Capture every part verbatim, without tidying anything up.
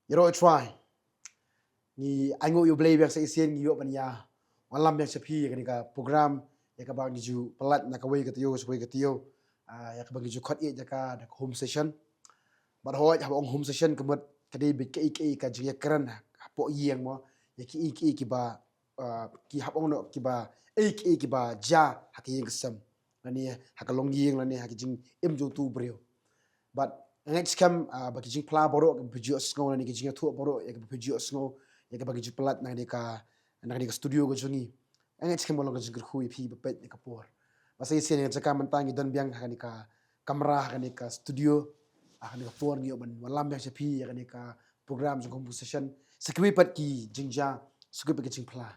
Ïaroh U Trai. Ngi ai nguh ïa U Blei biang sa shisien ngi ïoh ban ïa wallam biang sha phi ïa kane ka program ïa kaba ngi ju pyllait na kawei ka taïew sha kawei ka taïew. Ah, ïa kaba ngi ju khot ïa ka da ka home session. Bad hooid haba ong home session ka mut ka dei beit kaei kaei ka jingïakren hapoh ïing mo, ïa kiei kiei kiba, ah, ki hap ong noh kiba, ei kiei kiba jia ha ka ïing ka sem lane ha ka longïing lane ha ka jingim jong utu u briew. Bad nga ngeit skhem, ah, ba ki jingphla baroh kiba phi ju ïohsngew lane ki jingïathuh baroh ïa kiba phi ju ïohsngew ïa kiba ngi ju pyllait na kane ka, na kane ka studio ka jong ngi. Nga ngeit skhem ba long ka jingkyrkhu ïa phi ba peit ïa ka por. Ba sa shisien ïa ka jaka mynta ngi don biang ha kane ka kamra, ha kane ka studio, ha kane ka por ngi ïoh ban wallam biang sha phi ïa kane ka program jong ka home session. Sa kiwei pat ki jingjia, sa kiwei pat ki jingphla.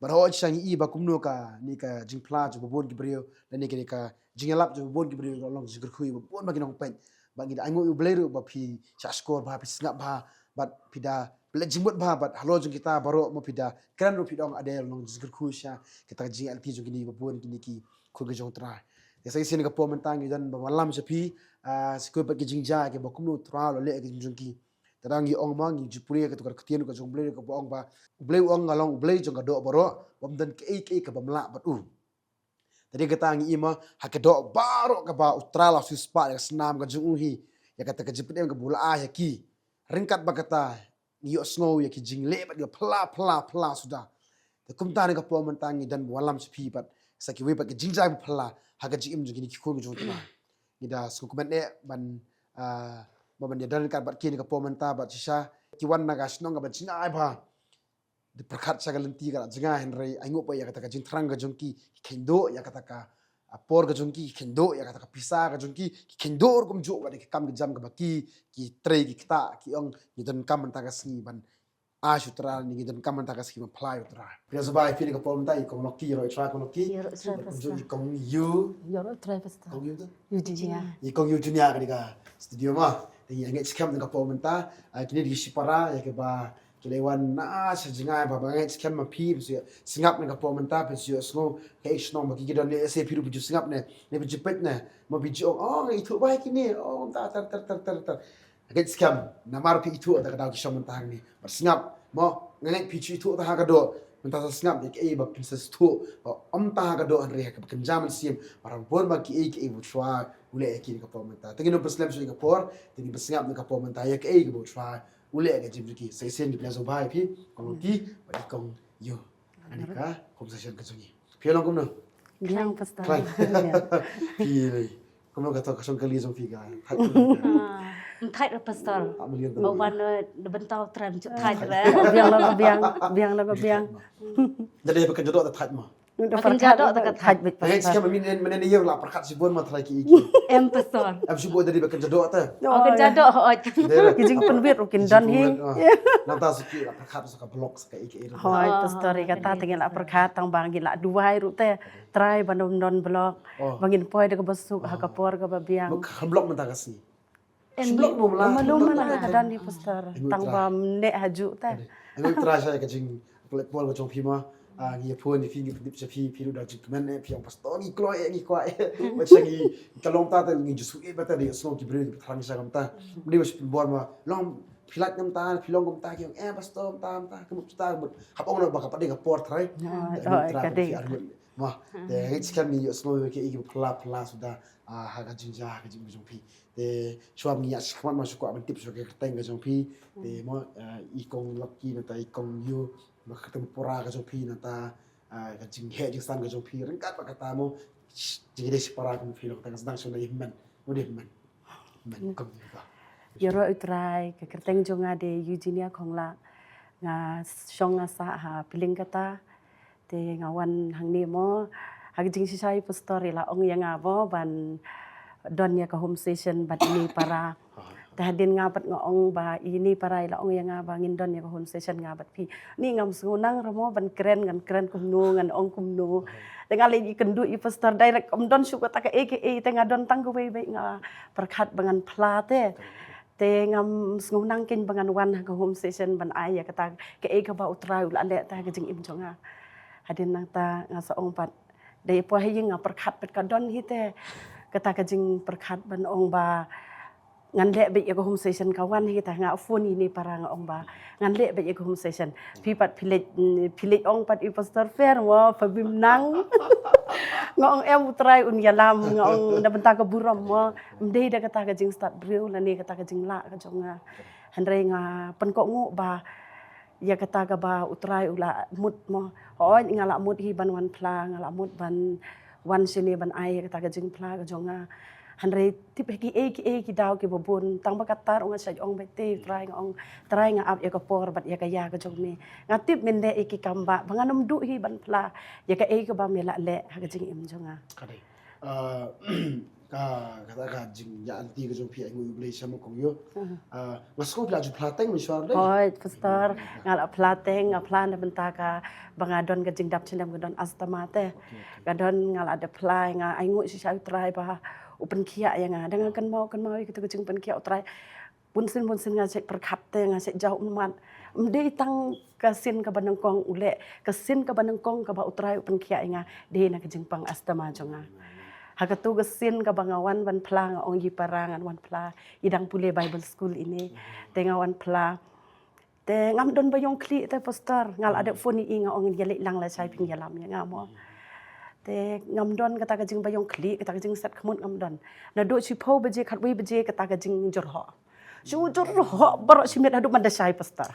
Bad hooid shisha ngi i ba kumno kane ka jingphla jong ba bun ki briew lane kane ka jingïalap jong ba bun ki briew ka long jingkyrkhu ïa ba bun ba ki nongpeit. Bad ngi da ai nguh ïa U Blei ruh ba phi shah shkor bha, phi sngap bha, bad phi da pynleit jingmut bha, bad halor jong kita baroh mo phi da kren ruh phi da ong ade long jingkyrkhu sha kita ka jingleit jong kine ba bun kine ki khun ka jong U Trai. Te sa shisien ka por mynta ngi don ban wallam sha phi, ah, sa kiwei pat ki jingjia kiba kumno U Trai u la leh ïa ka jingim jong ki. Te dang ngi ong ma ngi ju pule ïa kato ka ktien ka jong U Blei kaba ong ba U Blei u ong nga long U Blei jong ka doh baroh, bym don kaei kaei kaba ym lah bad u. Te dei kata ngi i ma ha ka doh baroh kaba U Trai u la siewspah ïa ka snam ka jong u hi, ïa kata ka jingpynim kaba u la ai ha ki. Ryngkat bad kata ngi ïohsngew ïa ki jingleh bad kiba phylla phylla phylla suda. Te kumta ha kane ka por mynta ngi don ban wallam sha phi bad sa kiwei pat ki jingjia ba phylla ha ka jingim jong kine ki khun ka jong U Trai. Ngi da sngewkmen eh ban, ah, ban ïa don ryngkat bad ki ha kane ka por mynta bad shisha ki wan na ka shnong kaba jngai bha. Da pyrkhat sha ka lynti ka la jngai hynrei ai nguh pat ïa kata ka jingthrang ka jong ki, ki kheiñ duh ïa kata ka, ah, por ka jong ki, ki kheiñ duh ïa kata ka pisa ka jong ki, ki kheiñ duh ruh kumjuh bad ïa ka kam ka jam kaba ki, ki trei ki ktah, ki ong ngi donkam mynta ka sngi ban ai sha U Trai, ngi donkam mynta ka sngi ban phla ïa U Trai. Phi ïa sngewbha ïa phi ha kane ka por mynta, i Kong Lucky, ïaroh U Trai Kong Lucky. Ïaroh U Trai, kumjuh Pastor. I Kong Yu. Ïaroh U Trai, Pastor. Kong Yu tu? Yu Junior. I Kong Yu Junior ha kane ka studio ma. Te ngi ngeit skhem ha kane ka por mynta, ah, kine dei ki shipara ïa kiba ki la wan na sha jngai bha, ba ngeit skhem ma phi, phi sngap ha kane ka por mynta, phi ïohsngew kaei ka shnong ba ki, ki don ne, ïa se phi ruh phi ju sngap ne, ne phi ju peit ne, ma phi ju ong, oh, nga ithuh bha ïa kine, oh, kumta ter ter ter ter ter. Ngeit skhem namar phi ithuh da ka daw ki shong mynta hangne. Bad sngap mo, nga ngeit phi ju ithuh ta ha ka doh. Mynta sa sngap ïa kaei ba phin sa ithuh ba ym ta ha ka doh, hynrei ha kaba kynja mynsiem, ba ra bun ba kiei kiei ba U Trai u leh ïa ki ha kane ka por mynta. Te ngin ym pynslem shuh ïa ka por, te ngin pynsngap ha kane ka por mynta ïa kaei kaba U Trai u leh ha ka jingim jong ki. Sa shisien ngi pynïasoh bha ïa phi Kong Lucky bad i Kong Yu ha kane ka home session ka jong ngi. Phi long kumno? Biang, Pastor. Khlaiñ. Biang. Phi lei. Kumno kata ka shong kali jong phi ka? Thait. Ah, ym thait ruh, Pastor. Ah, malian. Ba wan, eh, da bynta U Trai ym ju thait ruh. Biang la ka biang, biang la ka biang. Ym ju thait ma. Lada ba kynja doh te thait ma. Ba kynja doh te ka thait. Thait beit, Pastor. Ngi skhem mynne mynne ïa la pyrkhat shibun ma trai ki iki. Em, Pastor. Em shibun, lada ba kynja doh te. Oh, kynja doh, hooid. Ki jingpynwit ruh kin don hi. Nangta sa ki la pyrkhat sa ka block sa ka iki. Hooid, Pastor, ïa kata te ngi la pyrkhat tang ba ngi la duwai ruh te. Trai ban ym don block. Oh. Ba ngin poi da kaba suk ha ka por kaba biang. Ka block mynta ka sngi. Em, shi block mo mala. Mala, mala ka don hi, Pastor. Tang ba mynne ha juh te. Ngi trai sha ka jingpynlait por ka jong phi ma. Ah, ngi phone ïa phi, ngi pyndep sha phi, phi ruh da jingkmen eh, phi ong Pastor ngi kloi eh, ngi kwah eh. Ba sha ngi ka long ta te ngi ju shu eh ba ta dei sngewbha ki briew ki thrang sha kumta. Mynne ba shu pynbor ma long phi lait kumta, phi long kumta, ki ong eh Pastor kumta kumta. Ka mut ta ka mut hap ong na ba ka pat dei ka por trai. Ka mut trai ka dei. Ma te ngi skhem ngi ïohsngew ïa ki, ïa ki phylla phylla suda, ah, ha ka jingjia ha ka jingim jong phi. Te shuwa ngi ïa shikmat ma shu kwah ban tip shuwa ka kyrteng ka jong phi. Te mo, ah, i Kong Lucky nangta i Kong Yu, ma ka kyrteng pura ka jong phi nangta, ah, ka jingheh jingsan ka jong phi ryngkat bad kata mo jingïadei shipara ka jong phi, nangta ka sdang shuwa na i hynmen. Mo dei hynmen. Hynmen Kong Yu ka. Ïaroh U Trai, ka kyrteng jong nga dei Eugenia Khongla. Nga shong nga sah ha Pylliang kata. Te nga wan hangne mo, ha ka jingshisha i Pastor i la ong ïa nga mo ban don ïa ka home session bad ine i para. Te hadien nga pat nga ong ba ine i para i la ong ïa nga ba ngin don ïa ka home session nga bad phi. Ni ngam sngew nang ruh mo ban kren, ngan kren kumno, ngan ong kumno. Te nga leit ïakynduh i Pastor direct, ym don shuh kata kaei kaei, te nga don tang kawei beit, nga pyrkhat ba ngan phla te. Te ngam sngew nang keiñ ba ngan wan ha ka home session ban ai ïa kata kaei kaba U Trai u la leh te ha ka jingim jong nga. Hadien nangta nga sa ong pat, da poi ha ïing nga pyrkhat pat ka don hi te kata ka jingpyrkhat ban ong ba Ngan leh beit ïa ka home session, ka wan hi ta, nga phone ïa ine i para nga ong ba ngan leh beit ïa ka home session. Phi pat phi leit, mm, phi leit ong pat ïa i pastor Fer mo, pha bym nang. Nga ong em, U Trai un ïalam, nga ong na bynta ka burom mo. Ym dei da kata ka jingstad briew lane kata ka jinglah ka jong nga. Hynrei nga pynkohnguh ba ïa kata kaba U Trai u la mut mo. Hooid, nga la mut hi ban wan phla, nga la mut ban wan shane ban ai ïa kata ka jingphla ka jong nga. Hynrei tip hi kiei kiei ki daw kiba bun, tang ba katta ruh nga shait ong beit te, Trai, nga ong, Trai, nga ap ïa ka por bad ïa ka ïa ka jong me. Nga tip men leh ïa ki kam ba, ba ngan ym duh hi ban phla ïa kaei kaba me la leh ha ka jingim jong nga. Ka dei. Ah, ka, ka, ka jingïaid lynti ka jong phi, ainguh ïa U Blei sha mo kong ïoh. Ah, nga sngew phi la ju phla teng mynshuwa dei. Hooid, pastor, nga la phla teng, nga phla na bynta kaba nga don ka jingdap shinem, ka don asthma te. Ka don, nga la da phla, nga ainguh shisha ïa U Trai ba u pynkhiah ïa nga. Da nga kynmaw, kynmaw ïa kata ka jingpynkhiah U Trai. Bunsien, bunsien nga shait pyrkhat te, nga shait jaw ummat. Ym dei tang ka sien kaba nyngkong u leh, ka sien kaba nyngkong kaba U Trai u pynkhiah ïa nga, dei na ka jingpang asthma jong nga. Ha katu ka sien kaba nga wan ban phla, nga ong ïa i para ngan wan phla, i dang pule Bible School ine. Te nga wan phla. Te ngam don ba ïong khlieh te, pastor, nga la da phone ïa i, nga ong ïa leit lang lashai, phin ïalam ïa nga mo. Te ngam don kata ka jingba ïong khlieh, kata ka jingset khmut ngam don. Naduh shiphew baje, khatwei baje kata ka jingjyrhoh. Shu jyrhoh baroh shi miet haduh ban da shai, pastor.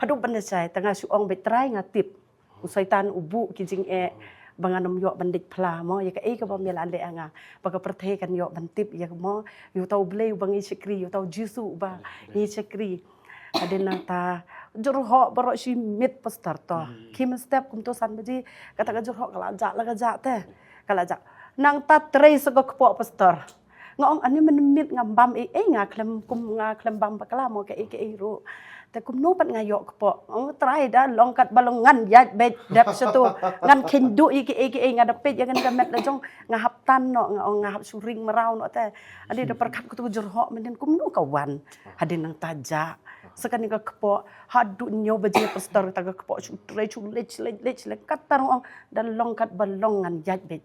Haduh ban da shai, te nga shu ong beit, Trai, nga tip u Soitan u buh ki jingeh ba ngan ym ïoh ban leit phla mo, ïa kaei kaba me la leh ïa nga, ba ka pyrthei kan ïoh ban tip ïa ka mo, ïa uta U Blei uba ngi shakri, ïa uta U Jisu uba ngi shakri. Hadien nangta jyrhoh baroh shi miet, pastor, to. Khie mynstep kumto san baje, kata ka jyrhoh ka la jah, la ka jah te. Ka la jah. Nangta trei sa ka kpoh, pastor. Nga ong, ani mynmiet ngam bam ei ei, nga khlem kum, nga khlem bam bakla mo kaei kaei ruh. Te kumno pat nga ïoh kpoh. Nga ong, Trai, da long katba long ngan ïaid beit dep shatu. Ngan kheiñ duh ïa kiei kiei, nga da peit ïa kane ka met la jong, nga hap tan noh, nga ong, nga hap shu ring mraw noh te. Ani da pyrkhat katu ka jyrhoh mynnin kumno ka wan. Hadien nangta jah sa kane ka kpoh haduh hynñiew baje, pastor, kata ka kpoh shu trei, shu leit leit leit leit, kata ruh ong da long katba long ngan ïaid beit.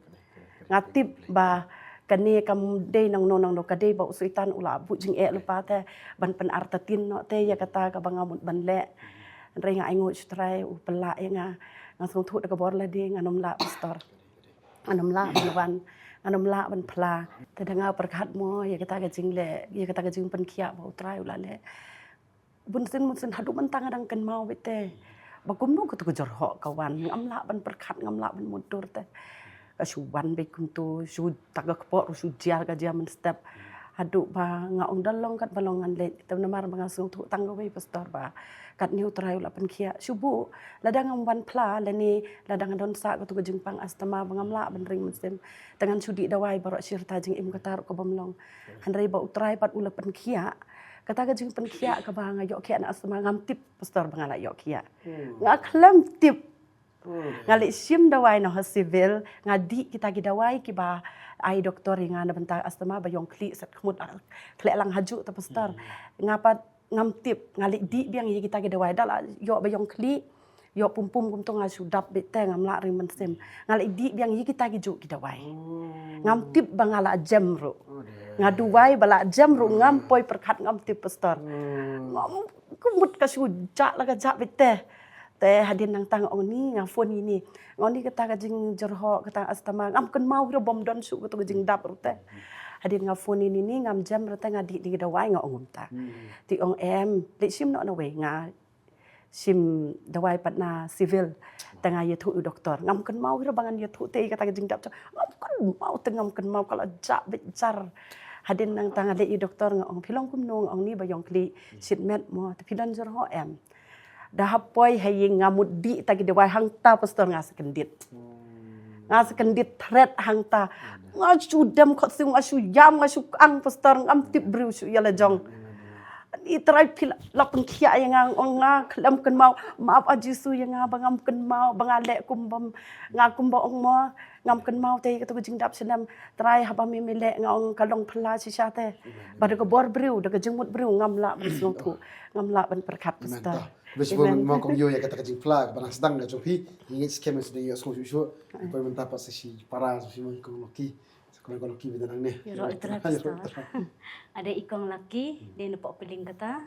Nga tip ba kane kam dei nangno nangno, ka dei ba u Soitan u la buh jingeh lypa te ban pynartatien noh te ïa kata kaba nga mut ban leh. Hynrei nga ainguh sha U Trai u pynlah ïa nga. Nga sngewthuh da ka bor lade ngan ym lah, pastor. Ngan ym lah ban wan, ngan ym lah ban phla. Te da nga pyrkhat mo ïa kata ka jingleh, ïa kata ka jingpynkhiah ba U Trai u la leh. Bunsien bunsien haduh mynta nga dang kynmaw beit te ba kumno katu ka jyrhoh ka wan, ngam lah ban pyrkhat, ngam lah ban mutdur te. Ka shu wan beit kumto, shu ta ka kpoh ruh shu jia ka jia mynstep. Haduh ba nga ong da long katba long ngan leit, te namar ba nga sngewthuh tang kawei, pastor, ba katne U Trai u la pynkhiah. Shu buh, lada ngam wan phla lane lada nga don sah katu ka jingpang asthma ba ngam lah ban ring mynsiem, te ngan shu dih dawai baroh shi rta jingim, kata ruh ka bym long. Hynrei ba U Trai pat u la pynkhiah. Kata ka jingpynkhiah kaba nga ïoh khiah na asthma ngam tip, pastor, ba nga la ïoh khiah. Nga khlem tip. Nga leit shim dawai na hospital, nga dih kita ki dawai kiba ai doktor ïa nga na bynta asthma ba ïong khlieh set khmut, khleh lang hajuh te, pastor. Nga pat ngam tip, nga leit dih biang ïa kita ki dawai, da la ïoh ba ïong khlieh, ïoh pum pum kumto, nga shu dap beit te, ngam lah ring mynsiem. Nga leit dih biang ïa kita ki juh ki dawai. Ngam tip ba nga la jem ruh. Nga duwai ba la jem ruh ngam poi pyrkhat, ngam tip, pastor. Ngam, ka mut ka shu jah la ka jah beit te. Te hadien nangta nga ong ïa ine, nga phone ïa ine. Nga ong ïa ine, kata ka jingjyrhoh, kata asthma, ngam kynmaw hi ruh, bym don shuh katu ka jingdap ruh te. Hadien nga phone ïa ine, ine ngam jem ruh te, nga dih ïa ine ki dawai, nga ong kumta. Te ong em, leit shim noh nawei, nga shim dawai pat na civil. Te nga ïathuh ïa u doktor. Ngam kynmaw hi ruh ba ngan ïathuh te ïa kata ka jingdap jong. Ngam kynmaw te, ngam kynmaw, ka la jah beit jar. Hadien nangta nga leit ïa u doktor, nga ong, phi long kumno? Nga ong ine ba ïong khlieh shit met mo, te phi don jyrhoh em? Da hap poi ha ïing, nga mut dih ta ki dawai, hangta, pastor, nga sa kyndit. Nga sa kyndit thret hangta. Nga shu dem khohsiew, nga shu ïam, nga shu ang, pastor, ngam tip briew shuh ïa la jong. Ïa Trai, phi la, la pynkhiah ïa nga, ong nga khlem kynmaw. Map, ah Jisu, ïa nga ba ngam kynmaw, ba nga leh kum bym, nga kum ba ong mo, ngam kynmaw te ïa katu ka jingdap shinem. Trai, haba me me leh, nga ong, ka long phylla shisha te. Ba da ka bor briew, da ka jingmut briew, ngam lah ban sngewthuh, ngam lah ban pyrkhat, pastor. Amen. Khublei shibun mo kong ïoh ïa kata ka jingphla kaba nang sdang da jong phi. Ngi ngeit skhem ngi sdang ïohsngew shuh shuh. Poi mynta pat sa shi para, sa shi mo kong Loki. Ïaroh ïa u Trai, pastor. Ade i kong Lucky, dei na Pohpilling kata.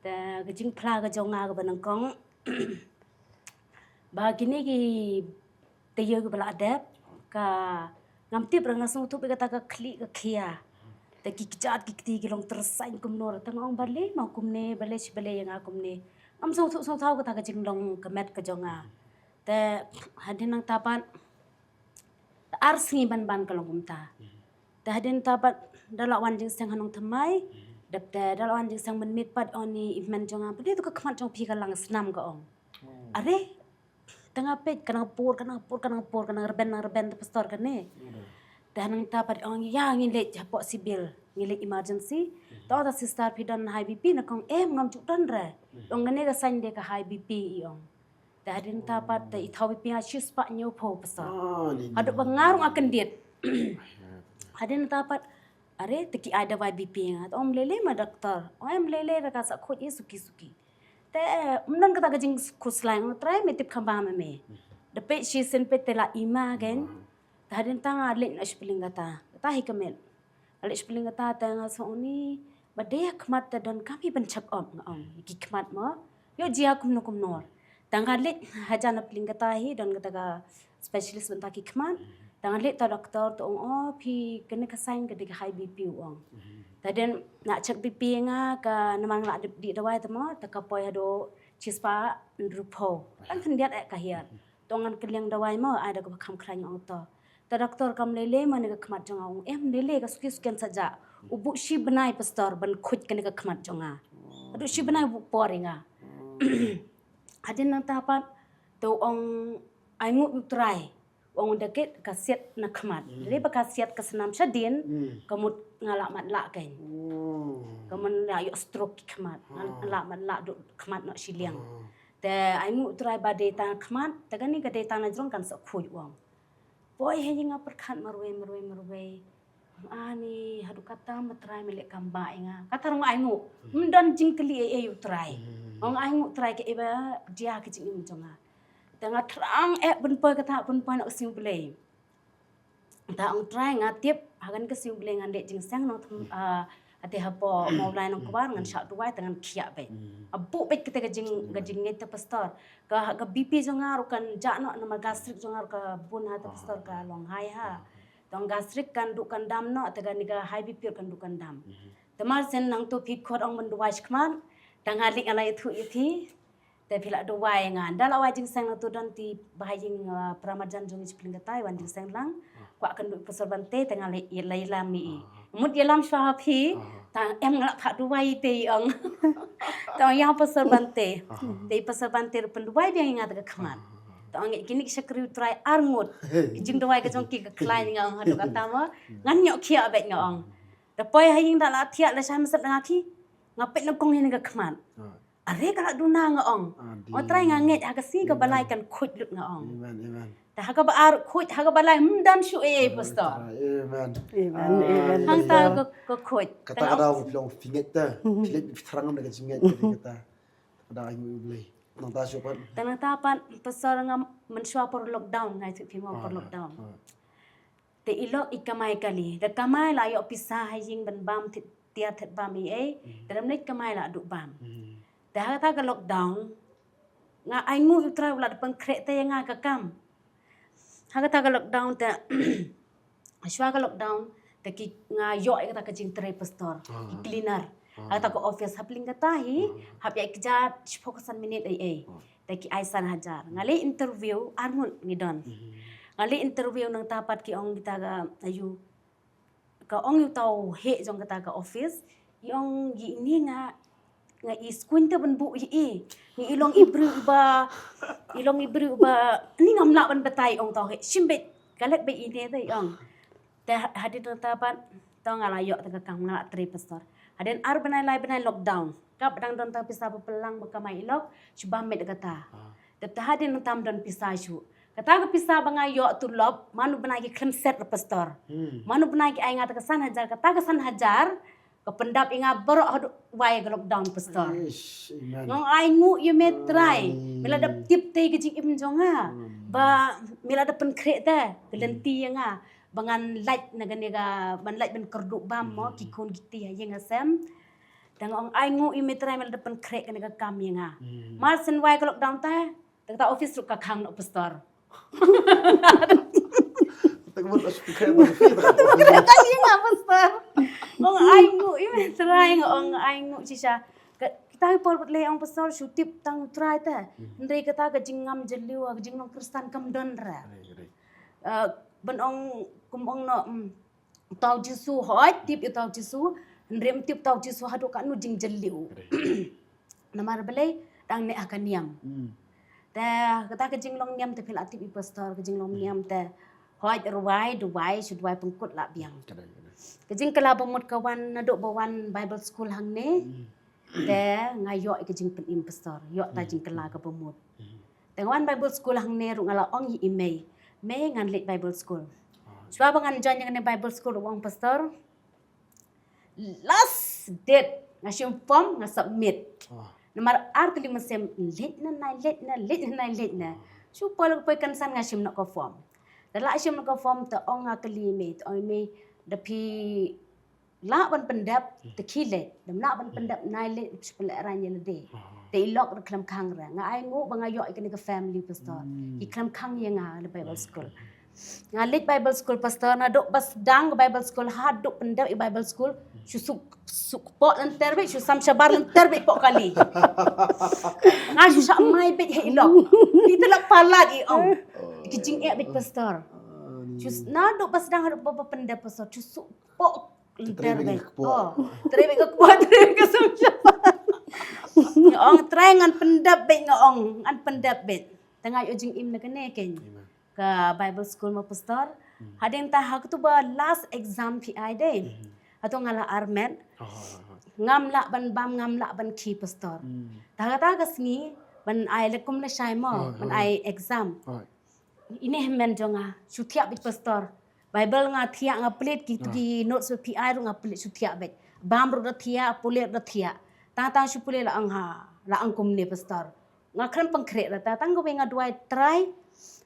Te ka jingphla ka jong nga kaba nyngkong, ba kine ki taïew kiba la dep, ka ngam tip ruh, nga sngewthuh ba kata ka khlieh ka khia. Te ki kjat ki kti ki long tyrsain kumno ruh, te nga ong balei mo kumne, balei shi balei ïa nga kumne. Ngam sngewthuh sngewthuh kata ka jinglong ka met ka jong nga. Te hadien nangta pat, te ar sngi ban ban ka long kumta. Te hadien nangta pat da la wan jingseng ha nongthymmai. Dep te da la wan jingseng mynmiet pat, ong i hynmen jong nga, balei tu ka khmat jong phi ka lang snam, ka ong. Are, te nga peit ka nang pur, ka nang pur, ka nang pur, ka nang rben, nang rben, te pastor kane. Te nangta pat ong ïa ngin leit hapoh civil, ngin leit emergency. Te ong ta sister, phi don high B P ne? Kong em, ngam ju don re. Ong kane ka sign de ka high B P, i ong. Te hadien nangta pat te i thaw B P nga shispah hynñiewphew, pastor. Haduh ba nga ruh nga kyndit. Hadien nangta pat, are, te ki ai dawai B P nga. Te ong ym lei lei ma doctor. Ong em lei lei re, ka sa khuid i suki suki. Te ym don kata ka jingkhuslai, nga ong Trai me tip kham bha ma me. Da peit shisien peit te la i ma kein. Te hadien nangta nga leit noh shapling kata. Kata hi ka met. Nga leit shapling kata te nga sngew, ni ba dei ha khmat te don kam hi ban check up, nga ong. Ki khmat mo, ïoh jia kumno kumno. Te nga leit hajan na pling kata hi, don kata ka specialist bynta ki khmat. Te nga leit, ta doctor te ong, o phi, kane ka sign ka dei ka high B P, u ong. Te hadien nga check B P nga, ka namar nga la dep dih dawai te mo, te ka poi haduh shispah hynriewphew. Tang khyndiat eh ka hiar. Te ong ngan kylliang dawai mo, ai da kaba kham khlaiñ, ong to. Ta doctor, kam lei lei ma ne ka khmat jong nga? Ong em lei lei, ka suki suki, ngan sa jah. U buh shi bnai, pastor, ban khuid kane ka khmat jong nga. Haduh shi bnai u buh por ïa nga. Hadien nangta pat te u ong, ai nguh ïa u Trai. U ong da kit ka siat na khmat. Lei ba ka siat ka snam shadien, ka mut nga lah matlah kein. Ka mut nga ïoh stroke ki khmat. Nga lah matlah, duh khmat noh shiliang. Te ai nguh ïa u Trai ba dei tang khmat, te kane ka dei tang na jrong, kan sa khuid, u ong. Poi ha ïing nga pyrkhat marwei marwei marwei. Ani haduh katta ma Trai me leh kam bah ïa nga. Kata ruh nga ai nguh. Ym don jingkylli ei ei ïa u Trai. Nga ai nguh Trai kaei ba jia ka jingim jong nga. Te nga thrang eh ban poi kata, ban poi noh ka sngi U Blei. Te ong Trai, nga tip ha kane ka sngi U Blei ngan leit jingseng noh, ah, hate hapoh Mawlai Nongkbar, ngan shah duwai te ngan khiah beit. Nga buh beit kata ka jing, ka jingngeit te pastor. Ka, ka B P jong nga ruh kan jah noh, namar gastric jong nga ruh ka bun ha te pastor, ka long high ha. Te ong gastric kan duh kan dam noh, te kane ka high B P ruh kan duh kan dam. Te mar shen nangto phi khot ong ban duwai shakhmat, te nga leit nga la ïathuh ïa phi. Te phi la duwai ïa nga. Ynda la wai jingseng nangto don te i Bah Ïing, ah, para marjan jong ngi shapling kata i wan jingseng lang. Kwah kynduh ïa u Pastor Bante, te nga la ïalam ïa i. Mut ïalam shuwa ha phi, te em nga la phah duwai te, i ong. Te ong ïa u Pastor Bante. Te i Pastor Bante ruh pynduwai biang ïa nga te ka khmat. Te ong ïa kine ki shakri U Trai arngut. Ki jingduwai ka jong ki ka khlaiñ, nga ong haduh katta mo. Ngan ïoh khiah beit, nga ong. Te poi ha ïing, ynda la thiah la shah mynsiem da nga khie, nga peit nyngkong ïa kane ka khmat. Are ka la duna, nga ong. O Trai, nga ngeit ha ka sngi kaba lai kan khuid lut, nga ong. Amen, amen. Te ha kaba ar khuid, ha kaba lai ym don shuh ei ei, pastor. Amen. Amen, amen. Hangta ka, ka khuid. Kata ka dei, phi long phi ngeit te. Phi leit phi thrang na ka jingngeit kata. Kata ka dei U Blei. Nangta shuh pat. Te nangta pat pastor, nga mynshuwa por lockdown, nga ïathuh ïa phi mo por lockdown. Te i lok i kamai kali. Da kamai la ïoh pisa ha ïing ban bam thied tiar thied bam ei ei. Te ym leit kamai la duh bam. Te ha kata ka lockdown nga ai nguh ïa U Trai u la da pynkhreh te ïa nga ka kam. Ha kata ka lockdown te shuwa ka lockdown te ki, nga ïoh ïa kata ka jingtrei pastor, ki cleaner. Ha kata ka office hapdeng kata hi, hap ïa i kjat shiphew ka san minit ei ei. Te ki ai san hajar. Nga leit interview, arngut ngi don. Nga leit interview, nangta pat ki ong kita ka, ayu, ka ong ïa uta u heh jong kata ka office, i ong ïa ini nga, nga i skuin te ban buh ïa i. Nga i long i briew uba, i long i briew uba, ni ngam lah ban batai, ong uta u heh. Shim beit, ka leit beit ine te, i ong. Te ha-, hadien nangta pat, to nga la ïoh te ka kam, nga la trei pastor. Hadien ar bnai lai bnai lockdown. Kaba dang don tang pisa ba pynlang ba kamai i lok, shu bam beit kata. Te hadien nangta ym don pisa shuh. Kata ka pisa ba nga ïoh tulop, man u bnai ki khlem set re pastor. Man u bnai ki ai nga te ka san hajar, kata ka san hajar ka pyndap ïa nga baroh haduh wai ka lockdown, pastor. Nga ong ai nguh ïa me Trai. Me la da tip te ka jingim jong nga. Ba me la da pynkhreh te ka lynti ïa nga. ba ngan lait na kane ka, ban lait ban kyrduh bam mo, ki khun ki kti ha ïing ha sem. Te nga ong ai nguh ïa me Trai me la da pynkhreh kane ka kam ïa nga. Mar shen wai ka lockdown te, te kata office ruh ka khang noh pastor. Te ka mut office ka khang noh. Ka ïa nga pastor. Ong ai nguh ïa me Trai, nga ong ai nguh shisha. Ka, kita ki por ba leh ong pastor shu tip tang Trai te. Hynrei kata ka jingngam jylliew, ka jinglong Khristan kam don re. Eh, ban ong kum ong noh, mm, tau Jisu, hooid tip ïa tau Jisu, hynrei ym tip tau Jisu haduh katno jingjylliew. Namar balei, dang neh ha ka niam. Te kata ka jinglong niam te phi la tip ïa pastor, ka jinglong niam te hooid rwai, duwai, shu duwai pynkut la biang. Ka jingkylla ba mut ka wan naduh ba wan Bible school hangne. Te nga ïoh ïa ka jingpynim pastor, ïoh ta jingkylla kaba mut. Te nga wan Bible school hangne ruh nga la ong ïa i mei, mei ngan leit Bible school. Shuwa ba ngan join ïa kane Bible school ruh ong pastor, last date nga shim form nga submit. Namar ar tylli mynsiem leit na nai, leit na, leit na nai, leit na. Shu poi la poi kynsan nga shim noh ka form. Te la shim noh ka form te ong nga kylli i mei, te ong i mei da phi lah ban pyndep te khie leit, da ym lah ban pyndep nai leit, shu pynlehrain ïa lade. Te i lok da khlem khang re. Nga ai nguh ba nga ïoh ïa kane ka family pastor. Ki khlem khang ïa nga na Bible school. Nga leit Bible school pastor, naduh ba sdang ka Bible school haduh pyndep ïa Bible school. Shu suk suk poh lynter beit, shu sam shabar lynter beit poh kali. Nga shu shah mai beit ha i lok. Ki te la palat i ong. Ki jingeh beit pastor. Shu naduh ba sdang haduh ba pyndep pastor. Shu suk poh lynter beit. Oh, trei beit ka kpoh, trei beit ka sum shabar. Nga ong Trai ngan pyndep beit, nga ong ngan pyndep beit. Te nga ïoh jingim na kane kein. Ka Bible school mo pastor. Hadien ta ha katu ba last exam phi ai dei. Hato nga la armet. Ngam lah ban bam, ngam lah ban khie pastor. Ta kata ka sngi ban ai le kum lashai mo, ban ai exam. Ine hynmen jong nga, shu thiah beit pastor. Bible nga thiah, nga pule ki, ki notes ba phi ai ruh nga pule, shu thiah beit. Bam ruh da thiah, pule ruh da thiah. Tang tang shu pule la ong ha, la ong kumne pastor. Nga khlem pynkhreh re, tang tang kawei nga duwai Trai.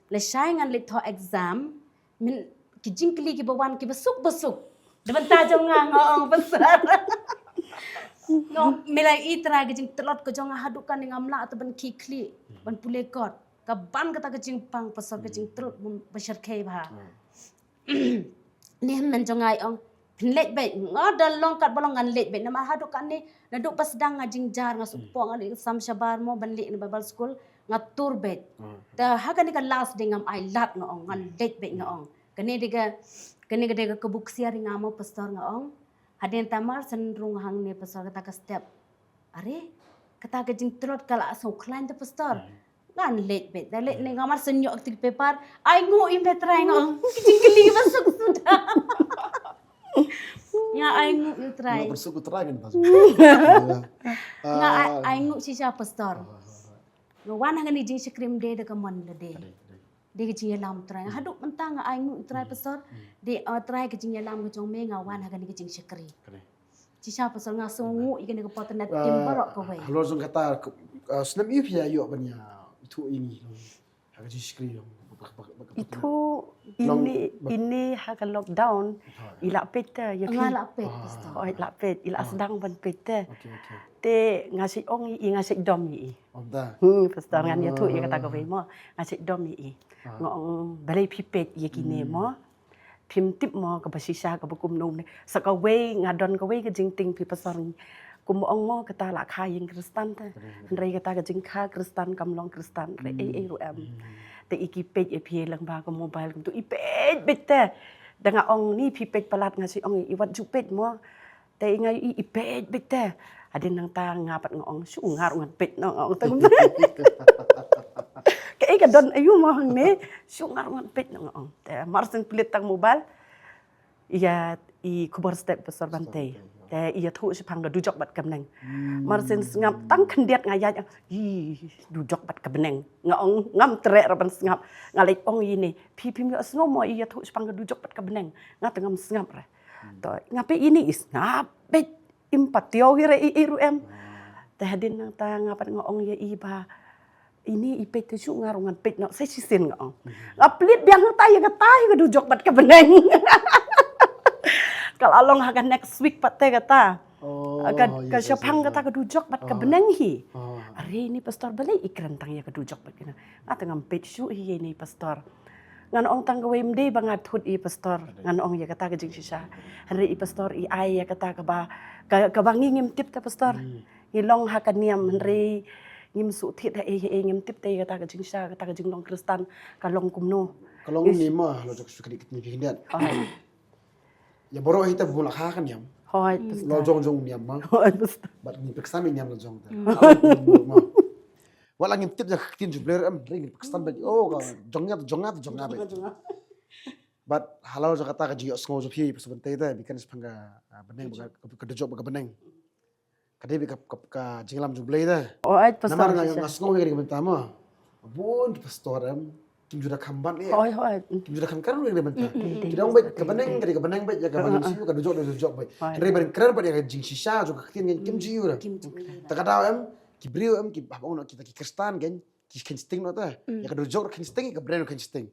Lashai ngan leit thoh exam. Min ki jingkylli kiba wan kiba suk ba suk. Da bynta jong nga nga ong pastor. Nga ong me la i Trai ka jingtlot ka jong nga haduh kane ngam lah te ban khie khlieh, ban pule kot. Ka ban kata ka jingpang pastor, ka jingtlot ba shyrkhei bha. Ine hynmen jong nga i ong phin leit beit, nga da long katba long ngan leit beit. Namar haduh kane naduh ba sdang nga jingjar, nga suk poh, nga leit sam shabar mo ban leit na Bible school, nga tur beit. Te ha kane ka last dei ngam ai lad, nga ong ngan leit beit, nga ong. Kane dei ka, kane ka dei ka kabu ksiar ïa nga mo pastor, nga ong. Hadien ta mar shen rung hangne pastor, kata ka step. Are, kata ka jingtlot ka la sngewkhlaiñ te pastor. Ngan leit beit, da leit ne nga mar shen ïoh kti paper. Ai nguh ïa me Trai, nga ong. Ki jingkylli ba suk suda. Nga ai nguh ïa Trai. Nga bersuk Trai kan pas. Nga ai, ai nguh shisha pastor. Nga wan ha kane jingshakri ym dei da ka mon lade. Dei ka jingïalam Trai. Haduh mynta nga ai nguh Trai pastor. Dei, uh, Trai ka jingïalam ka jong me nga wan ha kane ka jingshakri. Shisha pastor nga sngewnguh ïa kane ka paternity team baroh kawei. Halor jong kata, uh, snem ïa phi ïa ïoh ban ïa ithuh ïa ngi long. Ha ka jingshakri long. Ithuh ine, ine ha ka lockdown. I la peit te ïa phi. Nga la peit pastor. Oh, i la peit, i la sdang ban peit te. Te nga shu ong ïa i, nga shu dom ïa i. Hmm, pastor ngan ïathuh ïa kata kawei mo. Nga shu dom ïa i. Nga ong balei phi peit ïa kine mo. Phim tip mo kaba shisha kaba kumno ne. Sa kawei nga don kawei ka jingtieng phi pastor. Kum ong mo kata la kha ïing Khristan te. Hynrei kata ka jingkha Khristan kam long Khristan re ei ei ruh em. Te i ki peit ïa phi lyngba ka mobile kumtu i peit beit te. Da nga ong ni phi peit palat nga shu ong i wat ju peit mo. Te i nga i, i peit beit te. Hadien nangta nga pat nga ong shu nga ruh ngan peit noh nga ong tang. Kaei ka don aïu mo hangne shu nga ruh ngan peit noh nga ong. Te mar shen plie tang mobile. Ïa i khubor step pastor Bantei. Te ïathuh shaphang ka dujok bad ka bneng. Mar shen sngap tang khyndiat nga ïaid, i dujok bad ka bneng. Nga ong ngam treh re ban sngap. Nga leit ong ïa ine. Phi phim ïohsngew mo i ïathuh shaphang ka dujok bad ka bneng. Nga te ngam sngap re. To nga peit ine i sngap beit. Im pat ïoh hi re i, i ruh em. Te hadien nangta nga pat nga ong ïa i ba Ini i peit te shu nga ruh ngan peit noh sa shisien nga ong. Nga plie biang hangta ïa kata ïa ka dujok bad ka bneng. Ka la long ha ka next week pat te kata. Oh, ka, ka shaphang kata ka dujok bad ka bneng hi. Are ini pastor balei i kren tang ïa ka dujok bad ka bneng. Nga te ngam peit shuh hi ini pastor. Ngan ong tang kawei, ym dei ba nga thut i pastor. Ngan ong ïa kata ka jingshisha. Hynrei i pastor i ai ïa kata kaba, ka, kaba ngi ngim tip te pastor. Ngi long ha ka niam hynrei ngim shu thied ha ei ha ei, ngim tip te ïa kata ka jingshisha, kata ka jinglong Khristan ka long kumno. Ka long ni ma, la jok shu kri kit ni ki hyndiat. Ïa baroh hi te bun la kha ka niam. Hooid, pastor. La jong jong niam ma. Hooid, pastor. Bad ngi pyrkhat ïa niam la jong te. Wat la ngim tip ïa ka ktien jong U Blei em, hynrei ngi pyrkhat bad, oh, ka jong nga, jong nga, jong nga bad. Bad halor jong kata ka jingïohsngew jong phi, pastor, ban tei te, bikan shaphang ka, ah, bneng, ka, ka dujok bad ka bneng. Ka dei beit ka, ka, ka jingïalam jong U Blei te. Hooid, pastor. Namar nga, nga sngew ïa ka dei ka bynta ma. Bun ki pastor em, kim ju da kham ban ïa. Hooid, hooid. Kim ju da kham kren ïa ka dei ka bynta. Ki dang beit ka bneng, ka dei ka bneng beit, ïa ka bneng shu, ka dujok, ka dujok beit. Hynrei ban kren beit ïa ka jingshisha jong ka ktien, kim ju ïa. Kim ju ïa. Ta ka daw em, ki briew em, ki hap ong noh kita ki Khristan kan, ki kheiñ sting noh te. Ïa ka dujok ruh kheiñ sting, ïa ka bneng ruh kheiñ sting.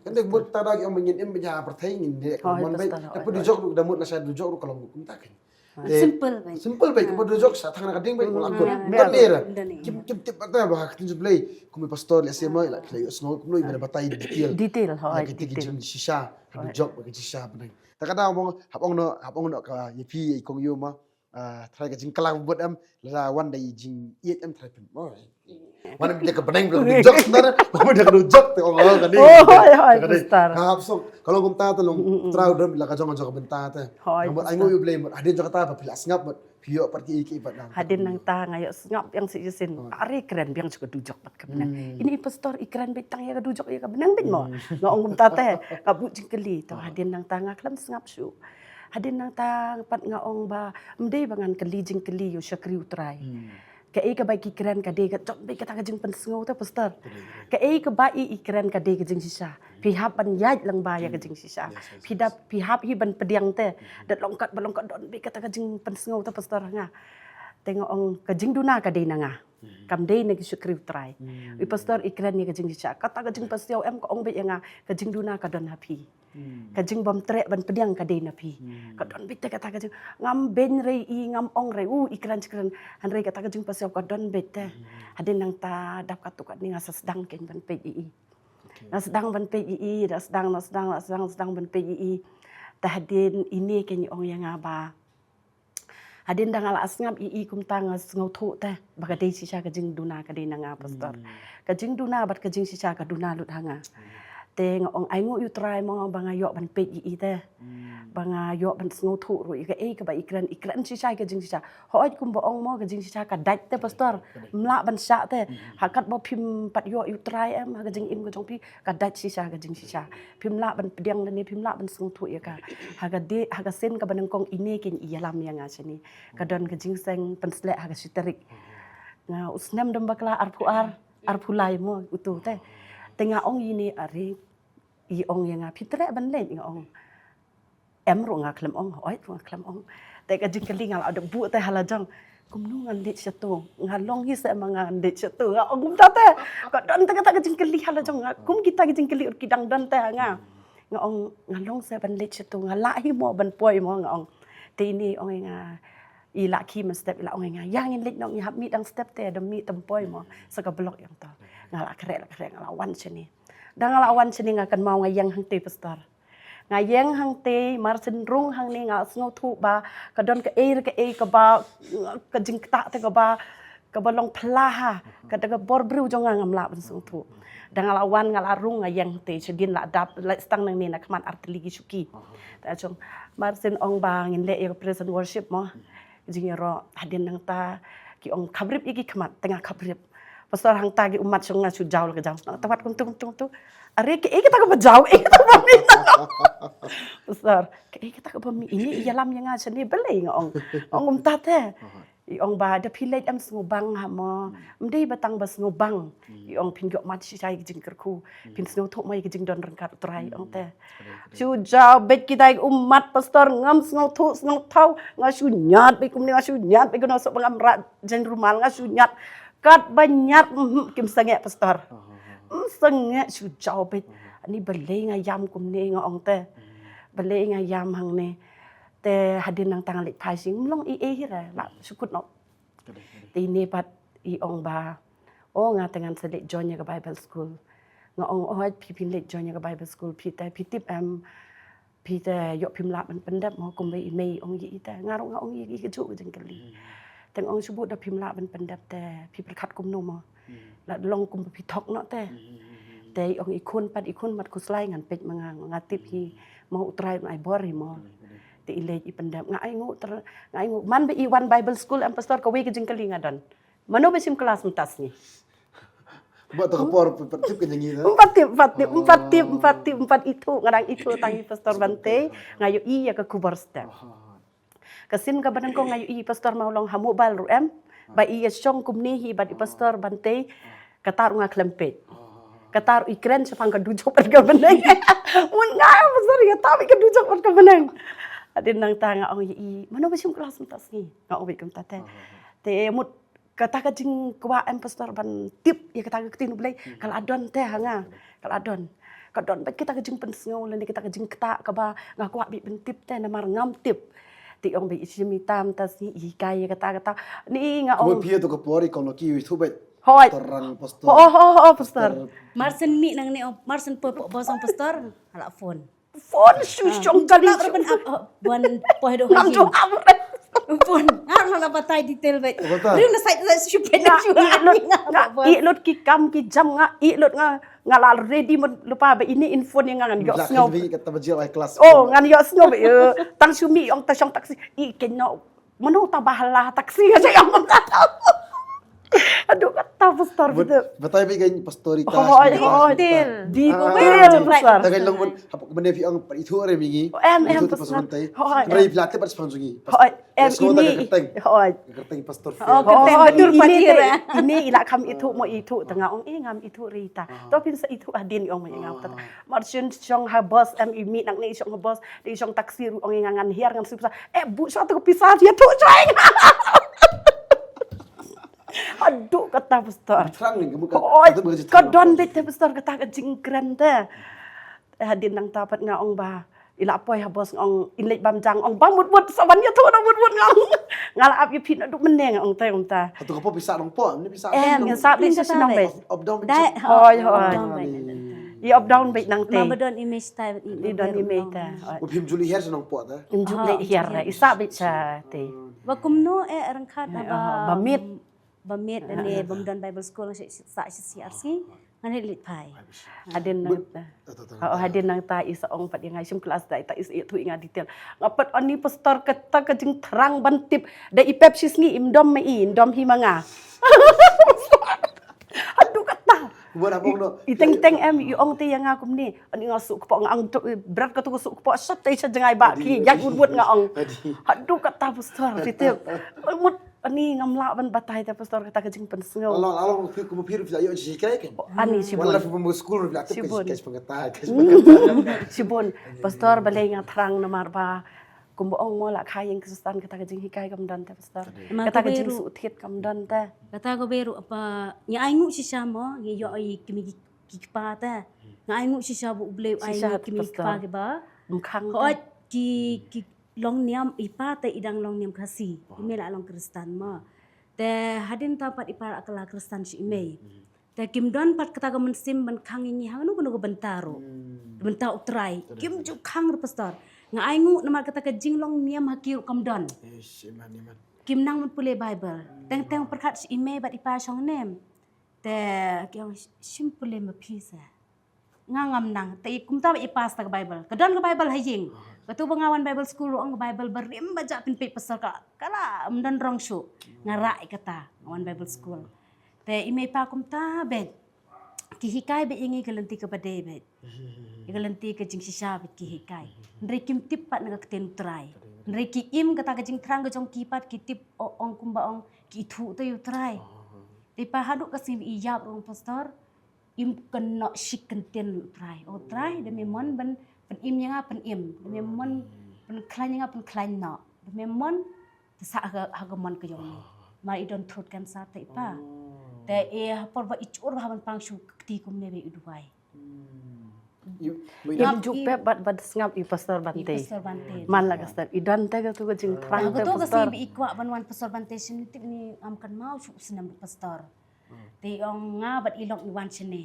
Kan dei mut ta da ki ong ba ngin im beit ha pyrthei, ngin leh ka mon beit. Ka dujok ruh da mut lashai dujok ruh ka long kumta kan. Simple beit. Simple beit, ka dujok sa thang na ka ding beit, la kut. Ym don ne ra. Kim, kim tip ba te ba ha ka ktien jong U Blei, kum i pastor lehse ma, la, la ïohsngew kumno i ba batai detail. Detail, hooid, detail. Ka jingshisha ka dujok, ka jingshisha bneng. Ta ka daw mo, hap ong noh, hap ong noh ka ïa phi i kong ïa u ma. Ah, trai ka jingkylla bad em, lada wan da i jingïeit em trai phin. Oh. Wan em da ka bneng, da ka dujok sendar, wan da ka dujok te ong ka dei. Oh, hooid, hooid, pastor. Hap song, ka long kumta te long, trai u dang la ka jong ka jong ka bynta te. Hooid, pastor. Namar ai nguh ïa U Blei mut hadien jong kata ba phi la sngap mut phi ïoh pat ki ki bad nang. Hadien nangta nga ïohsngap biang sa shisien. Are kren biang shuh ka dujok bad ka bneng. Ini i pastor i kren beit tang ïa ka dujok ïa ka bneng beit mo. Nga ong kumta te, nga buh jingkylli te hadien nangta nga khlem sngap shuh. Hadien nangta pat nga ong ba, ym dei ba ngan kylli jingkylli ïa u shakri U Trai. Kaei kaba ki kren ka dei ka don beit kata ka jingpynsngew te pastor. Kaei kaba i, i kren ka dei ka jingshisha. Phi hap ban ïaid lyngba ïa ka jingshisha. Phi dap, phi hap hi ban pdiang te. Dat long kat ba long kat don beit kata ka jingpynsngew te pastor nga. Te nga ong ka jingduna ka dei na nga. Kam dei na ki shakri U Trai. I pastor i kren ïa ka jingshisha. Kata ka jingpynsngew em ka ong beit ïa nga ka jingduna ka don ha phi. Ka jingbym treh ban pdiang ka dei na phi. Ka don beit te kata ka jing, ngam beiñ re i, ngam ong re u i kren shi kren. Hynrei kata ka jingpynsngew ka don beit te. Hadien nangta dap katto katne nga sa sdang kein ban peit ïa i. Nga sdang ban peit ïa i, da sdang, nga sdang, nga sdang, sdang ban peit ïa i. Te hadien ine kein i ong ïa nga ba hadien da nga la sngap ïa i kumta nga sngewthuh te ba ka dei shisha ka jingduna ka dei na nga pastor. Ka jingduna bad ka jingshisha ka duna lut ha nga. Te nga ong ai nguh ïa U Trai mo ba nga ïoh ban peit ïa i te. Ba nga ïoh ban sngewthuh ruh ïa kaei kaba i kren, i kren shisha ïa ka jingshisha. Hooid kumba ong mo ka jingshisha ka dait te pastor. Ym lah ban shah te. Ha katba phim pat ïoh ïa U Trai em ha ka jingim ka jong phi. Ka dait shisha ka jingshisha. Phim lah ban pdiang lane phim lah ban sngewthuh ïa ka. Ha ka dei, ha ka sien kaba nyngkong ine kein i ïalam ïa nga shane. Ka don ka jingseng pynsleh ha ka shi tarik. Nga u snem dang bakla arphew ar, arphew lai mo uto te. Te nga ong ine are i ong ïa nga phi treh ban leit nga ong. Em ruh nga khlem ong, hooid ruh nga khlem ong. Te ka jingkylli nga la dep buh te ha la jong. Kumno ngan leit shato? Nga long hi seh ma ngan leit shato. Nga ong kumta te. Ka don te kata ka jingkylli ha la jong nga. Kum kita ki jingkylli ruh ki dang don te ha nga. Nga ong nga long seh ban leit shato. Nga lah hi mo ban poi mo nga ong. Te ine ong ïa nga i la khie mynstep i la ong ïa nga. Ïa ngin leit noh ngi hap mih dang step te da mih tam poi mo. Sa ka block ïa ngto. Nga la khreh la khreh nga la wan shane. Da nga la wan shane nga kynmaw nga ïeng hangtei pastor. Nga ïeng hangtei, mar shen rung hangne nga sngewthuh ba ka don kaei re kaei kaba, ka jingktah te kaba, kaba long phylla ha kata ka bor briew jong nga ngam lah ban sngewthuh. Da nga la wan nga la rung nga ïeng hangtei, shadien la dap, la sdang nangne na khmat artylli ki shuki. Te jong mar shen ong ba ngin leh ïa ka praise and worship mo. Jingïaroh hadien nangta ki ong khaprip ïa ki khmat, te nga khaprip. Pastor hangta ki ummat shong nga shu jaw la ka jaw. Nga tawat kumtu kumtu kumtu. Are kaei kata kaba jaw, eh kata ba mih. Pastor, kaei kata kaba mih, ine i ïalam ïa nga shane balei nga ong. Ong kumta te. I ong ba da phi leit em sngewbang ha mo. Ym dei ba tang ba sngewbang. I ong phin ïoh mat shisha ïa ka jingkyrkhu. Phin sngewthuh mo ïa ka jingdon ryngkat U Trai ong te. Shu jaw beit kita ki ummat pastor ngam sngewthuh sngewthaw. Nga shu ñiad beit kumne nga shu ñiad beit kumne suk ba ngam rah jaiñ rumal nga shu ñiad. Kat ba ñiat, mhm, kim sangeh pastor. Ym sangeh shu jaw beit. Ani balei nga ïam kumne nga ong te. Balei nga ïam hangne. Te hadien nangta nga leit phai sha ïing, ym long ei ei hi re, la shu kut noh. Te ine pat i ong ba, o nga te ngan sa leit join ïa ka Bible school. Nga ong, o phi phin leit join ïa ka Bible school, phi te phi tip em, phi te ïoh phim lah ban pyndep mo, kumba i mei ong ïa i te. Nga ruh nga ong ïa i kajuh ka jingkylli. Te nga ong shu bud da phim lah ban pyndep te phi pyrkhat kumno mo. La long kumba phi thok noh te. Te i ong i khun pat, i khun mat khuslai, ngan peit ma nga, nga tip hi mo, U Trai un ai bor hi mo. Te i leit i pyndep. Nga ainguh ter, nga ainguh man ba i wan Bible school em pastor, kawei ka jingkylli nga don. Mano ba shim klas mynta sngi? Ba to ka por pat tip ka jingkylli. Ym pat tip, ym pat tip, ym pat tip, ym pat tip, ym pat ithuh, nga dang ithuh tang i pastor Bante, nga ïohi ïa ka khubor step. Ka sien kaba nyngkong nga ïohi pastor Mawlong ha mobile ruh em. Ba i ïa shong kumne hi bad i pastor Bante. Kata ruh nga khlem peit. Kata ruh i kren shaphang ka dujok bad ka bneng. Mut nga pastor ïa ta bad ka dujok bad ka bneng. Hadien nangta nga ong ïa i, mano ba shim klas mynta sngi? Nga ong beit kumta te. Te mut kata ka jingkwah em pastor ban tip ïa kata ka ktien U Blei, ka la don te ha nga, ka la don. Ka don bad kata ka jingpynsngew lane kata ka jingktah kaba nga kwah beit ban tip te namar ngam tip. Te ong beit i shim i tam ta sngi i hikai ïa kata kata. Ni nga ong. Kumba phi ïa to ka por i kong Lucky i thuh beit. Hoi. Terang pastor. Ho ho ho pastor. Mar shen mih nangne ong, mar shen poi poi bosong pastor. Hala phone. Phone shu shong kali. Ban ap ban poi do. Nang jong ap. Phone. Nga la batai detail beit. Rin na site shu peit na shu. Nga i lut ki kam ki jam nga i lut nga nga la ready mon lupa ba ini info ni ngan ïoh sngew. Oh ngan ïoh sngew beit. Tang shu mih ong ta shong taxi i ken no. Mano ta ba hala taxi nga jai ong. Aduh kata pastor gitu. Batai beit kan pastor ita. Hoi hoi. Detail. Detail pastor. Tagal long mon hap kemane phi ong pat ithuh re mingi. Em em pastor. Hoi. Rai phi latip pat span sungi. Hoi. Em ini. Hoi. Kerteng pastor. Hoi ini ila kam ithuh mo ithuh tanga ong eh ngam ithuh rita. To phin sa ithuh hadien ong mo ngam kata. Mar shen shong ha bus em imi nak ni shong ha bus di shong taxi ru ong ngan hiar ngan sipsa. Eh bu shong tu pisa dia tu chai. Aduh kata pastor. Oi ka don beit te pastor kata ka jingkren te. Hadien nangta pat nga ong ba ila poi ha bos nga ong in leit bam jang ong bam mut mut sa ban ïathuh na mut mut nga ong. Nga la ap ïa phi naduh mynne nga ong te ong ta. Hato ka pisa nong po ni pisa. Em ngan sap leit sha shnong beit. Up down beit. Hoi hoi. I up down beit nang te. Ma ba don image ta i don image ta. Ba phim juli hiar sha nong po ta. Im juli hiar i sap beit sha te. Ba kumno eh rengkhat ba ba mit. Ba mit ne bam don Bible school sa sa si arsi. Ngan leit phai. Hadien nang ta. Oh hadien nang ta i sa ong pat ïa nga shim klas ta i ta i sa ïathuh ïa nga detail. Nga pat ani pastor kata ka jingthrang ban tip. Da i pep shi sngi im dom ma i im dom hi ma nga. Haduh kata. I teng teng em i ong te ïa nga kumne. Ani nga suk kpoh nga ang brat katu suk kpoh shat te sha jngai ba ki ïa wut wut nga ong. Haduh kata pastor phi tip. Mut Ani ngam lah ban batai te pastor kata ka jingpynsngew. Ala ala phi kumba phi ruh phi la ïoh jinghikai kan. Ani shibun. Wala phi kumba school ruh phi la tip ka jinghikai pangkata. Shibun. Pastor balei nga thrang namar ba kumba ong mo la kha ïing Khristan kata ka jinghikai kam don te pastor. Kata ka jingsuk thied kam don te. Kata ka beru apa nga ai nguh shisha mo ngi ïoh i kmie ki kpa te. Nga ai nguh shisha ba U Blei u ai ngi kmie ki kpa kiba. Mkhang. Hooid ki ki long niam i pa te i dang long niam Khasi. I mei la long Khristan ma. Te hadien ta pat i pa la kylla Khristan sha i mei. Te kim don pat kata ka mynsiem ban khang ïa ngi ha kano kano ka bynta ruh. Ka bynta U Trai. Kim ju khang ruh pastor. Nga ai nguh namar kata ka jinglong niam ha ki ruh kam don. Kim nang ban pule Bible. Teng teng pyrkhat sha i mei bad i pa shong nem. Te ki ong shim pule ma phi sa. Nga ngam nang te i kumta ba i pass ta ka Bible ka don ka Bible ha ïing. Katu ba nga wan Bible school ruh ong ka Bible ba rim ba jah pynpeit pasal ka ka la ym don rong shuh. Nga rah ïa kata nga wan Bible school. Te i mei pa kumta beit ki hikai beit ïa ngi ka lynti kaba dei beit. Ïa ka lynti ka jingshisha beit ki hikai. Hynrei kim tip pat na ka ktien U Trai. Hynrei ki im kata ka jingthrang ka jong ki pat ki tip ong kumba ong ki ithuh te ïa U Trai. Te pa haduh ka sngi ba i ïap ruh pastor. Im kynnoh shi kyntien U Trai. O Trai da me mon ban pynim ïa nga pynim. Da me mon ban khlaiñ ïa nga pynkhlaiñ noh. Da me mon te sah ha ka mon ka jong me. Mar i don throat cancer te i pa. Te i ha por ba i chur ba ha ban pang shu kti kumne ba i duwai. Hmm. Yu, yu Im yu ju pep bad bad sngap i pastor Bante. Pastor Bante. Man la ka step i don te ka tu ka jingthrang. Ka te tu ka pastor. Sngap i kwah ban wan pastor Bante sini tip ni am kan mau shu snem pastor. Te ong nga bad i long i wan sini.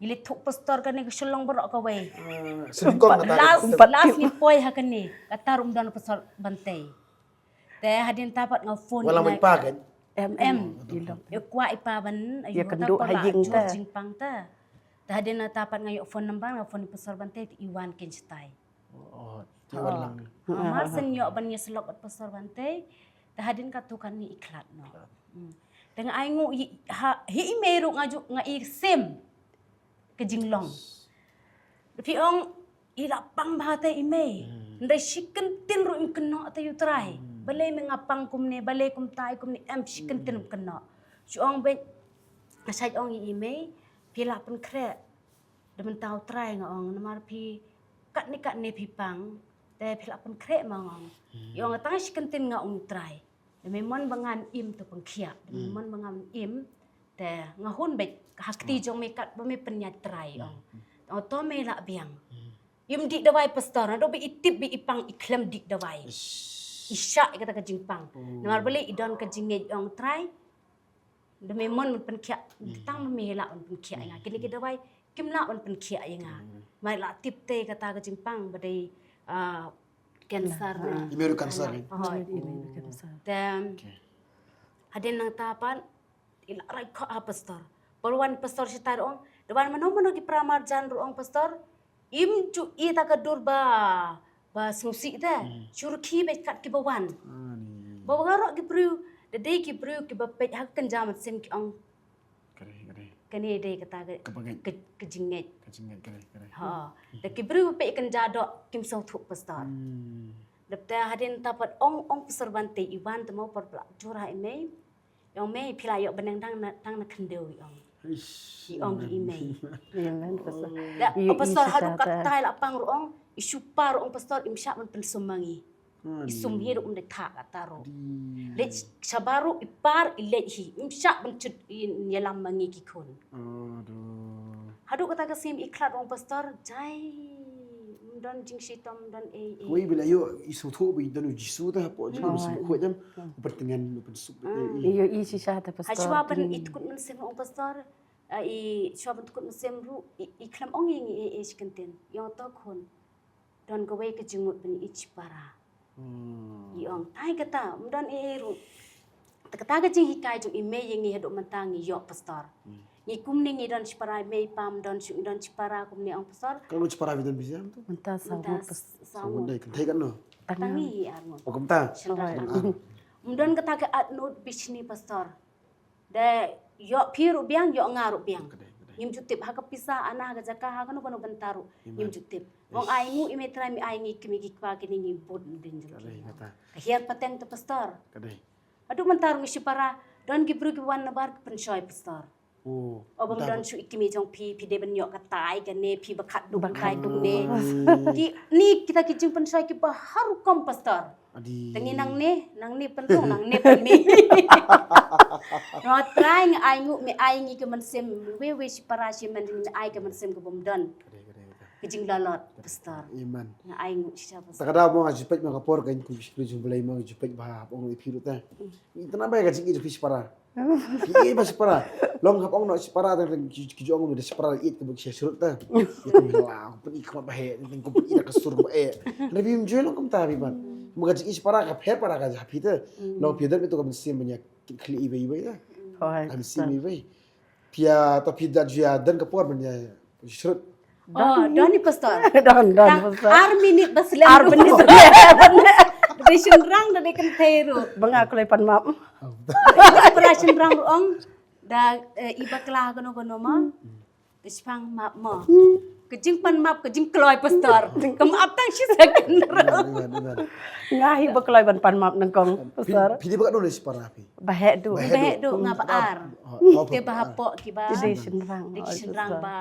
I le thuk pastor kane ka shu long barok kawei. Sini kong kata. Last last ni poi ha kane. Kata rum don pastor Bante. Te hadien ta pat nga phone. Wala mai pa kan? Em em. Em. I kwah i pa ban ya ayu ta kendu por ha la jur jingpang ta. Te hadien ta pat nga ïoh phone number nga phone i pastor Bante te i wan kin shatai. Oh, ti wan lang. Mar sen ïoh ban ïa selok bad pastor Bante. Te hadien ka tu kan ni i khlad no. Te nga ai ngu hi i mei ruh nga ju nga i sem. Ka jinglong. Phi ong i la pang bha te i mei. Ndai shi kyntien ruh im kynnoh te yu trai. Balei me nga pang kumne, balei kumtai kumne em shi kyntien im kynnoh. Shu ong beit nga shait ong i mei phi la pynkhreh. Da mynta u trai nga ong namar phi katne katne phi pang te phi la pynkhreh ma nga ong. I ong tang shi kyntien nga ong trai. Da me mon ba ngan im to pynkhiah, da me mon ba ngan im te nga hun beit ha kti jong me kat ba me pynïaid trai ong. Ong to me la biang. Im dik dawai pastor, na do ba i tip ba i pang i khlem dik dawai. I shah i kata ka jingpang. Namar balei i don ka jingngeit ong trai. Da me mon ban pynkhiah, tang ba me la ban pynkhiah nga. Kini ki dawai kim lah ban pynkhiah ïa nga. Mai la tip te kata ka jingpang ba dei cancer. Immune cancer. Te hadien nang ta pat i la rai kho ha pastor. Por wan pastor shi tar ong, da wan mano mano ki pramar jan ru ong pastor. Im ju i ta ka dur ba ba sngewsih te. Shurki beit kat ki ba wan. Ba ba ngarok ki briew da dei ki briew ki ba peit ha ka kynja mynsiem ki ong. Kane dei kata ka jingngeit. Ha. Da ki briew ba peit kynja dok kim sngewthuh pastor. Dep te hadien ta pat ong ong pastor Bante i wan te mo por pla jur ha i mei. Ong mei phi la ïoh bneng dang na tang na khyndew i ong. I ong i mei. Amen pastor. Da pastor haduh katai la pang ru ong i shu par ong pastor im shah ban pynsum ma ngi. I sum hi ruh um de thak kata ruh. Leit shabar ruh i par i leit hi im shah ban chut i ïalam ma ngi ki khun. Haduh kata ka sim i khlad ong pastor jai. Don jingshitom don ei ei. Wei bila ïoh i sngewthuh ba i don u Jisu ta hapoh jingim sngewthuh jam. U pyrtngen u pynsuk. Ïoh i shisha ta pastor. Ha shuwa ban i tkut mynsiem ong pastor. I shuwa ban tkut mynsiem ruh i khlem ong i ngi ei ei shi kyntien. Ïoh to khun. Don kawei ka jingmut ban i shipara. I ong tai kata um don ei ei ruh. Kata ka jinghikai jong i mei ïa ngi haduh mynta ngi ïoh pastor. Ngi kumne ngi don shipara i mei pam don shu ngi don shipara kumne ong pastor. Ka ngut shipara bi don bi jam tu. Mynta saw ngut pas. Saw ngut dei kan thei kan no. Tangi ar ngut. O kumta. Um don kata ka at nut bishni pastor. Da ïoh phi ruh biang ïoh nga ruh biang. Ngim ju tip ha ka pisa ana ha ka jaka ha kano kano bynta ruh ngim ju tip. Ngong ai ngu i mei trai mi ai ngi kmie ki kpa kine ngi bud din jong ki. Ka hiar pateng te pastor. Haduh mynta ruh ngi shipara don ki briew ki wan nabar ki pynshoi pastor. O bym don shu i kmie jong phi phi dei ban ïoh katai kane phi ba khat duk katai duk ne. Ki ni kita ki jingpynshoi ki ba har rukom pastor. Te ngi nangne nangne pynrung nangne pynmih. Nga trai nga ai ngu me ai ngi ka mynsiem wei wei shipara shi men ngi ai ka mynsiem ka bym don. Ka jinglalot pastor. Amen. Nga ai ngu shisha pastor. Ta ka da mo nga jipet ma ka por ka ngi ku jipet jong Blei mo nga jipet ba ong i phi ruh te. Ngi tana ba ka jingïeit jong phi shipara. Phi ïeit ba shipara. Long hap ong noh shipara tang tang ki ki jong da shipara ïeit ka buk shisha shrut ta. Ïeit ka mila ku pyn i khmat ba he tang ku pyn i da ka sur ba e. Hynrei phim ju long kumta phi ban. Ma ka jingïeit shipara ka pher para ka ja phi ta. Long phi da mi to ka mynsiem ban ïa khlieh iwei iwei ta. Ka mynsiem iwei. Phi ïa ta phi da ju ïa don ka por ban ïa shrut. Oh, don ni pastor. Don don pastor. Ar minit ba slem. Ar minit ba slem. Dei shynrang da dei kynthei ruh. Ba nga kloi pan map. Para shynrang ruh ong da i bakla kano kano ma. Ka shipang map mo. Ka jingpan map ka jingkloi pastor. Ka map tang shi second ruh. Nga hi ba kloi ban pan map nangkong pastor. Phi dei ba ka don shipara phi. Ba heh du. Ba heh du nga ba ar. Te ba hapoh ki ba. Dei shynrang. Dei shynrang ba.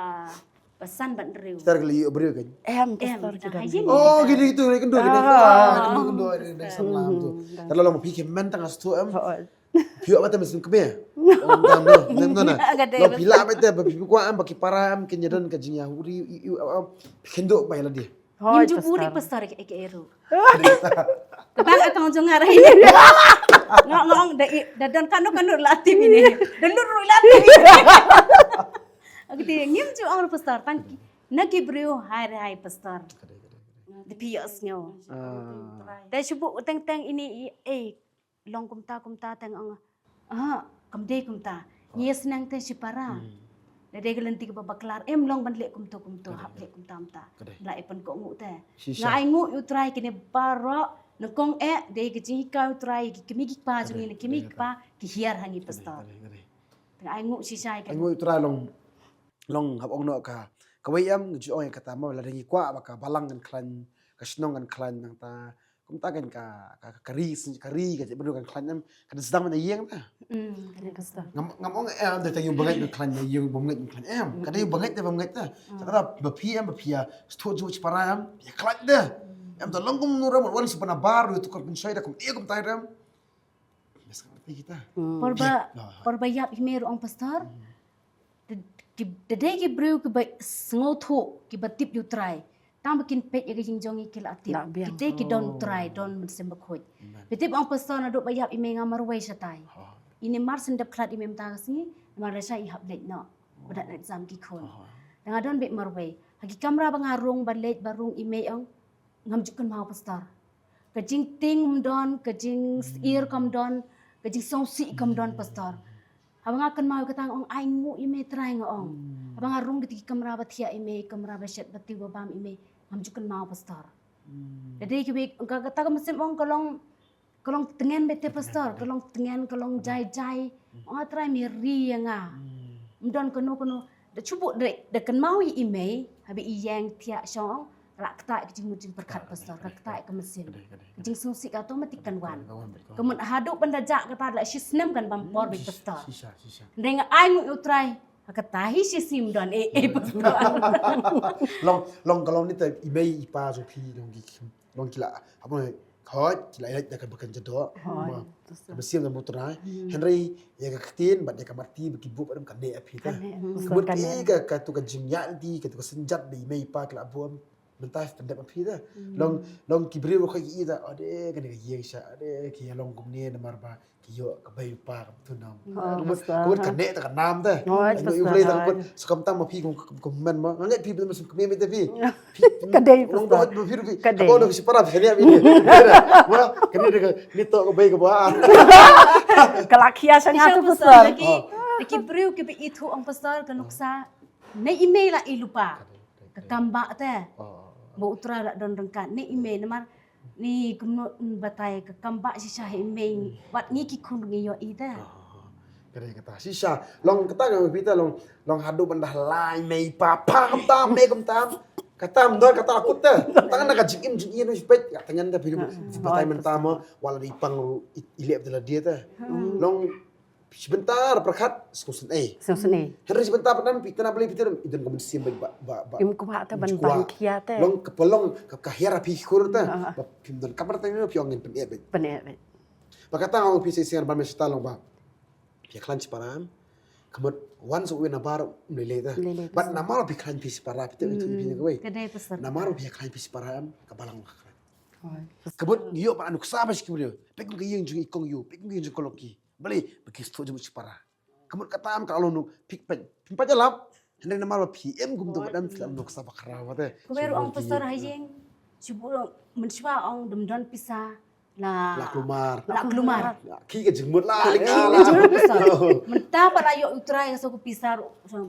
Ba san ban riu. Tar kali obreu kan. Em pastor kita. Oh gini tu ni kendu gini. Kendu kendu ni sama tu. Kalau long phi ki men tang astu em. Phi ïoh ba te mynsiem kmie. Ong tam no, nem no na. Ka dei. Long phi lah ba te ba phi kwah em ba ki para em kin ïadon ka jingïahuri i i em. Phi kynduh ba ïa lade. Hooid, ngim ju buri pastor. Pastor ke ke eru. Tebang atong jong ngar ini. Ngong ngong da i- da don kano kano la tip ini. Da lut ru la tip ini. Agti ngim ju ong pastor tang ki. Na ki briew hai re hai pastor. Di phi ïoh sngew. Ah. Da shu bu teng teng ini i- eh long kumta kumta teng ong. Ah, kam dei kumta. Ngi ïa sneng te shipara. Hmm. Da dei ka lynti kaba baklar em long ban leh kumto kumto Ka dei, hap ka dei. leh kumta kumta. Ka dei. La i pynkoh nguh te. Shisha. Nga ai nguh ïa u Trai kine baroh nyngkong eh dei ka jinghikai u Trai ki kmie ki kpa Ka jong dei, ngi na ka kmie dei, ki ka kpa dei. ki hiar ha ngi Ka dei, pastor. ka dei, ka dei. Te nga ai nguh shisha ïa Ai ka. nguh ïa u Trai long long hap ong noh ka kawei em ngi ju ong ïa kata mo lada ngi kwah ba ka balang kan khlaiñ ka shnong kan khlaiñ nangta kumta kan ka ka ka ri sn- ka ri ka jait bynriew kan khlaiñ em ka dei sdang ban ïeng ta. Mm, ka dei ka sdang. Ngam ngam ong em dei ta ïeng bangeit kan khlaiñ ïeng bangeit kan khlaiñ em ka dei bangeit dei bangeit ta. Kata ba phi em ba phi ïa sthoh ju shipara em ïa khlaiñ de. Em ta long kum nura wan sipana bar ru tu kor pynshoi da kum ïa kum tai rem. Bes ka phi kita. Por ba Nah, por ba ïap hi me ruh ong pastor. Te- ki- te dei ki briew kiba sngewthuh kiba tip ïa u Trai tang ba kin peit ïa ka jingjong ïa ki la tip. Lah biang. Kita ki don u Trai don mynsiem bakhuid. Amen. Ba tip ong pastor naduh ba ïap i mei nga marwei shatai. Ha. Ini mar syn dep khlad i mei mynta ka sngi mar da sha i hap leit noh. Ba da exam ki khun. Ha. Da nga don beit marwei ha ki kamra ba nga rung ba leit ba rung i mei ong ngam ju kynmaw pastor. Ka jingtieng ym don ka jingsier kam don ka jingsngewsih kam don pastor. Haba nga kynmaw kata nga ong ai nguh ïa me Trai nga ong. Haba nga rung kiti ki kamra ba thiah ïa me kamra ba shet ba tiew ba bam ïa me ngam ju kynmaw pastor. Da dei ki wik ka kata ka mynsiem ong ka long ka long tngen beit te pastor ka long tngen ka long jai jai. Ong a Trai me ri ïa nga. Ym don kano kano da shu bu da da kynmaw ïa i mei haba i ïeng thiah shong ong. Ka la kta ka jingmut jingpyrkhat pastor ka kta ka mynsiem. Ka dei, ka dei, ka dei. Ka jingsngewsih ka automatic kan wan. Ka wan, ka wan. Ka mut haduh ban da jah kata la shi snem kan bam por beit pastor. Shisha, shisha. Hynrei nga ai nguh ïa u Trai ha kata hi shi snem don eh eh pastor. Long long ka long ni te i mei i pa jong phi long ki long ki la hap long hoi ki la ïa da ka ba kan jado. Hoi. Ma ka mynsiem da mut Trai. Hynrei ïa ka ktien bad ïa ka marti ba ki buh ba dam ka ne a phi ta. Ka ne, hmm. Ka mut ki ka ka tu ka jingïaid di ka tu ka synjat ba i mei i pa ki la buh. Mynta phi pyndep ma phi da. Long long ki briew ruh ki i da ade kane ka ïing sha ade ki ïa long kumne namar ba ki ïoh ka bei u pa ka tu nam. Kumut kumut ka ne ta ka nam da. Ai no i blei da kumut sakam tam ma phi kum kum men ma ngai phi blei ma sum kmie me da phi. Ka dei long ba phi phi. Ka dei. Ka dei. Ka dei ka ni to ka bei ka ba. Ka la khia sha nga tu pastor. Ki briew ki ba i thu ong pastor ka nuksa. Ne i mei la i lupa. Ka kam ba te. Ba u Trai la don ryngkat ne i mei namar ni kumno batai ka kam ba shisha i mei wat ngi ki khun ngi ïoh i te. Ka dei kata shisha long kata ka pita long long haduh ban da lai mei pa pa kam tam mei kam tam. Kata mdor kata akut te. Tang na ka jingim jingim ni pet ka tengen te phi batai mynta mo wala di pang ru i lep de la dia te. Long Sebentar perkat sku sen eh. Sku sen eh. Henry sebentar penan pi tena beli pitir i don ka mynsiem ba ba ba. Im kuba ta ban ban khia te. Long ka pelong ka ka hiar api khur ta. Ba pim don kamar ta pi ong ngin pen eh. Pen eh. Ba kata ong pi se siar ban mesta long ba. Pi klan separam. Kamut wan su wina bar mlele ta. Ba namar pi klan pi separa pi te pi pi kawai. Namar pi klan pi separam ka balang ka klan. Kamut ngiyo ba anu ksa ba sikibrio. Pekum ka yeng jung ikong yu, pekum ka yeng jung koloki. Bale ba ki sto jemut shipara. Kamut kata am ka alo nuk pik pek pimpa jalap. Hynrei namar ba phi em kum tu ba dam phi lam nuk sa ba khara ba te. Kumer ong pastor ha ïing. Shu bu mynshuwa ong dum don pisa la klumar. La klumar. Ki ka jingmut la. Ki ka jingmut pastor. Mynta ba la ïoh u Trai ka so ku pisa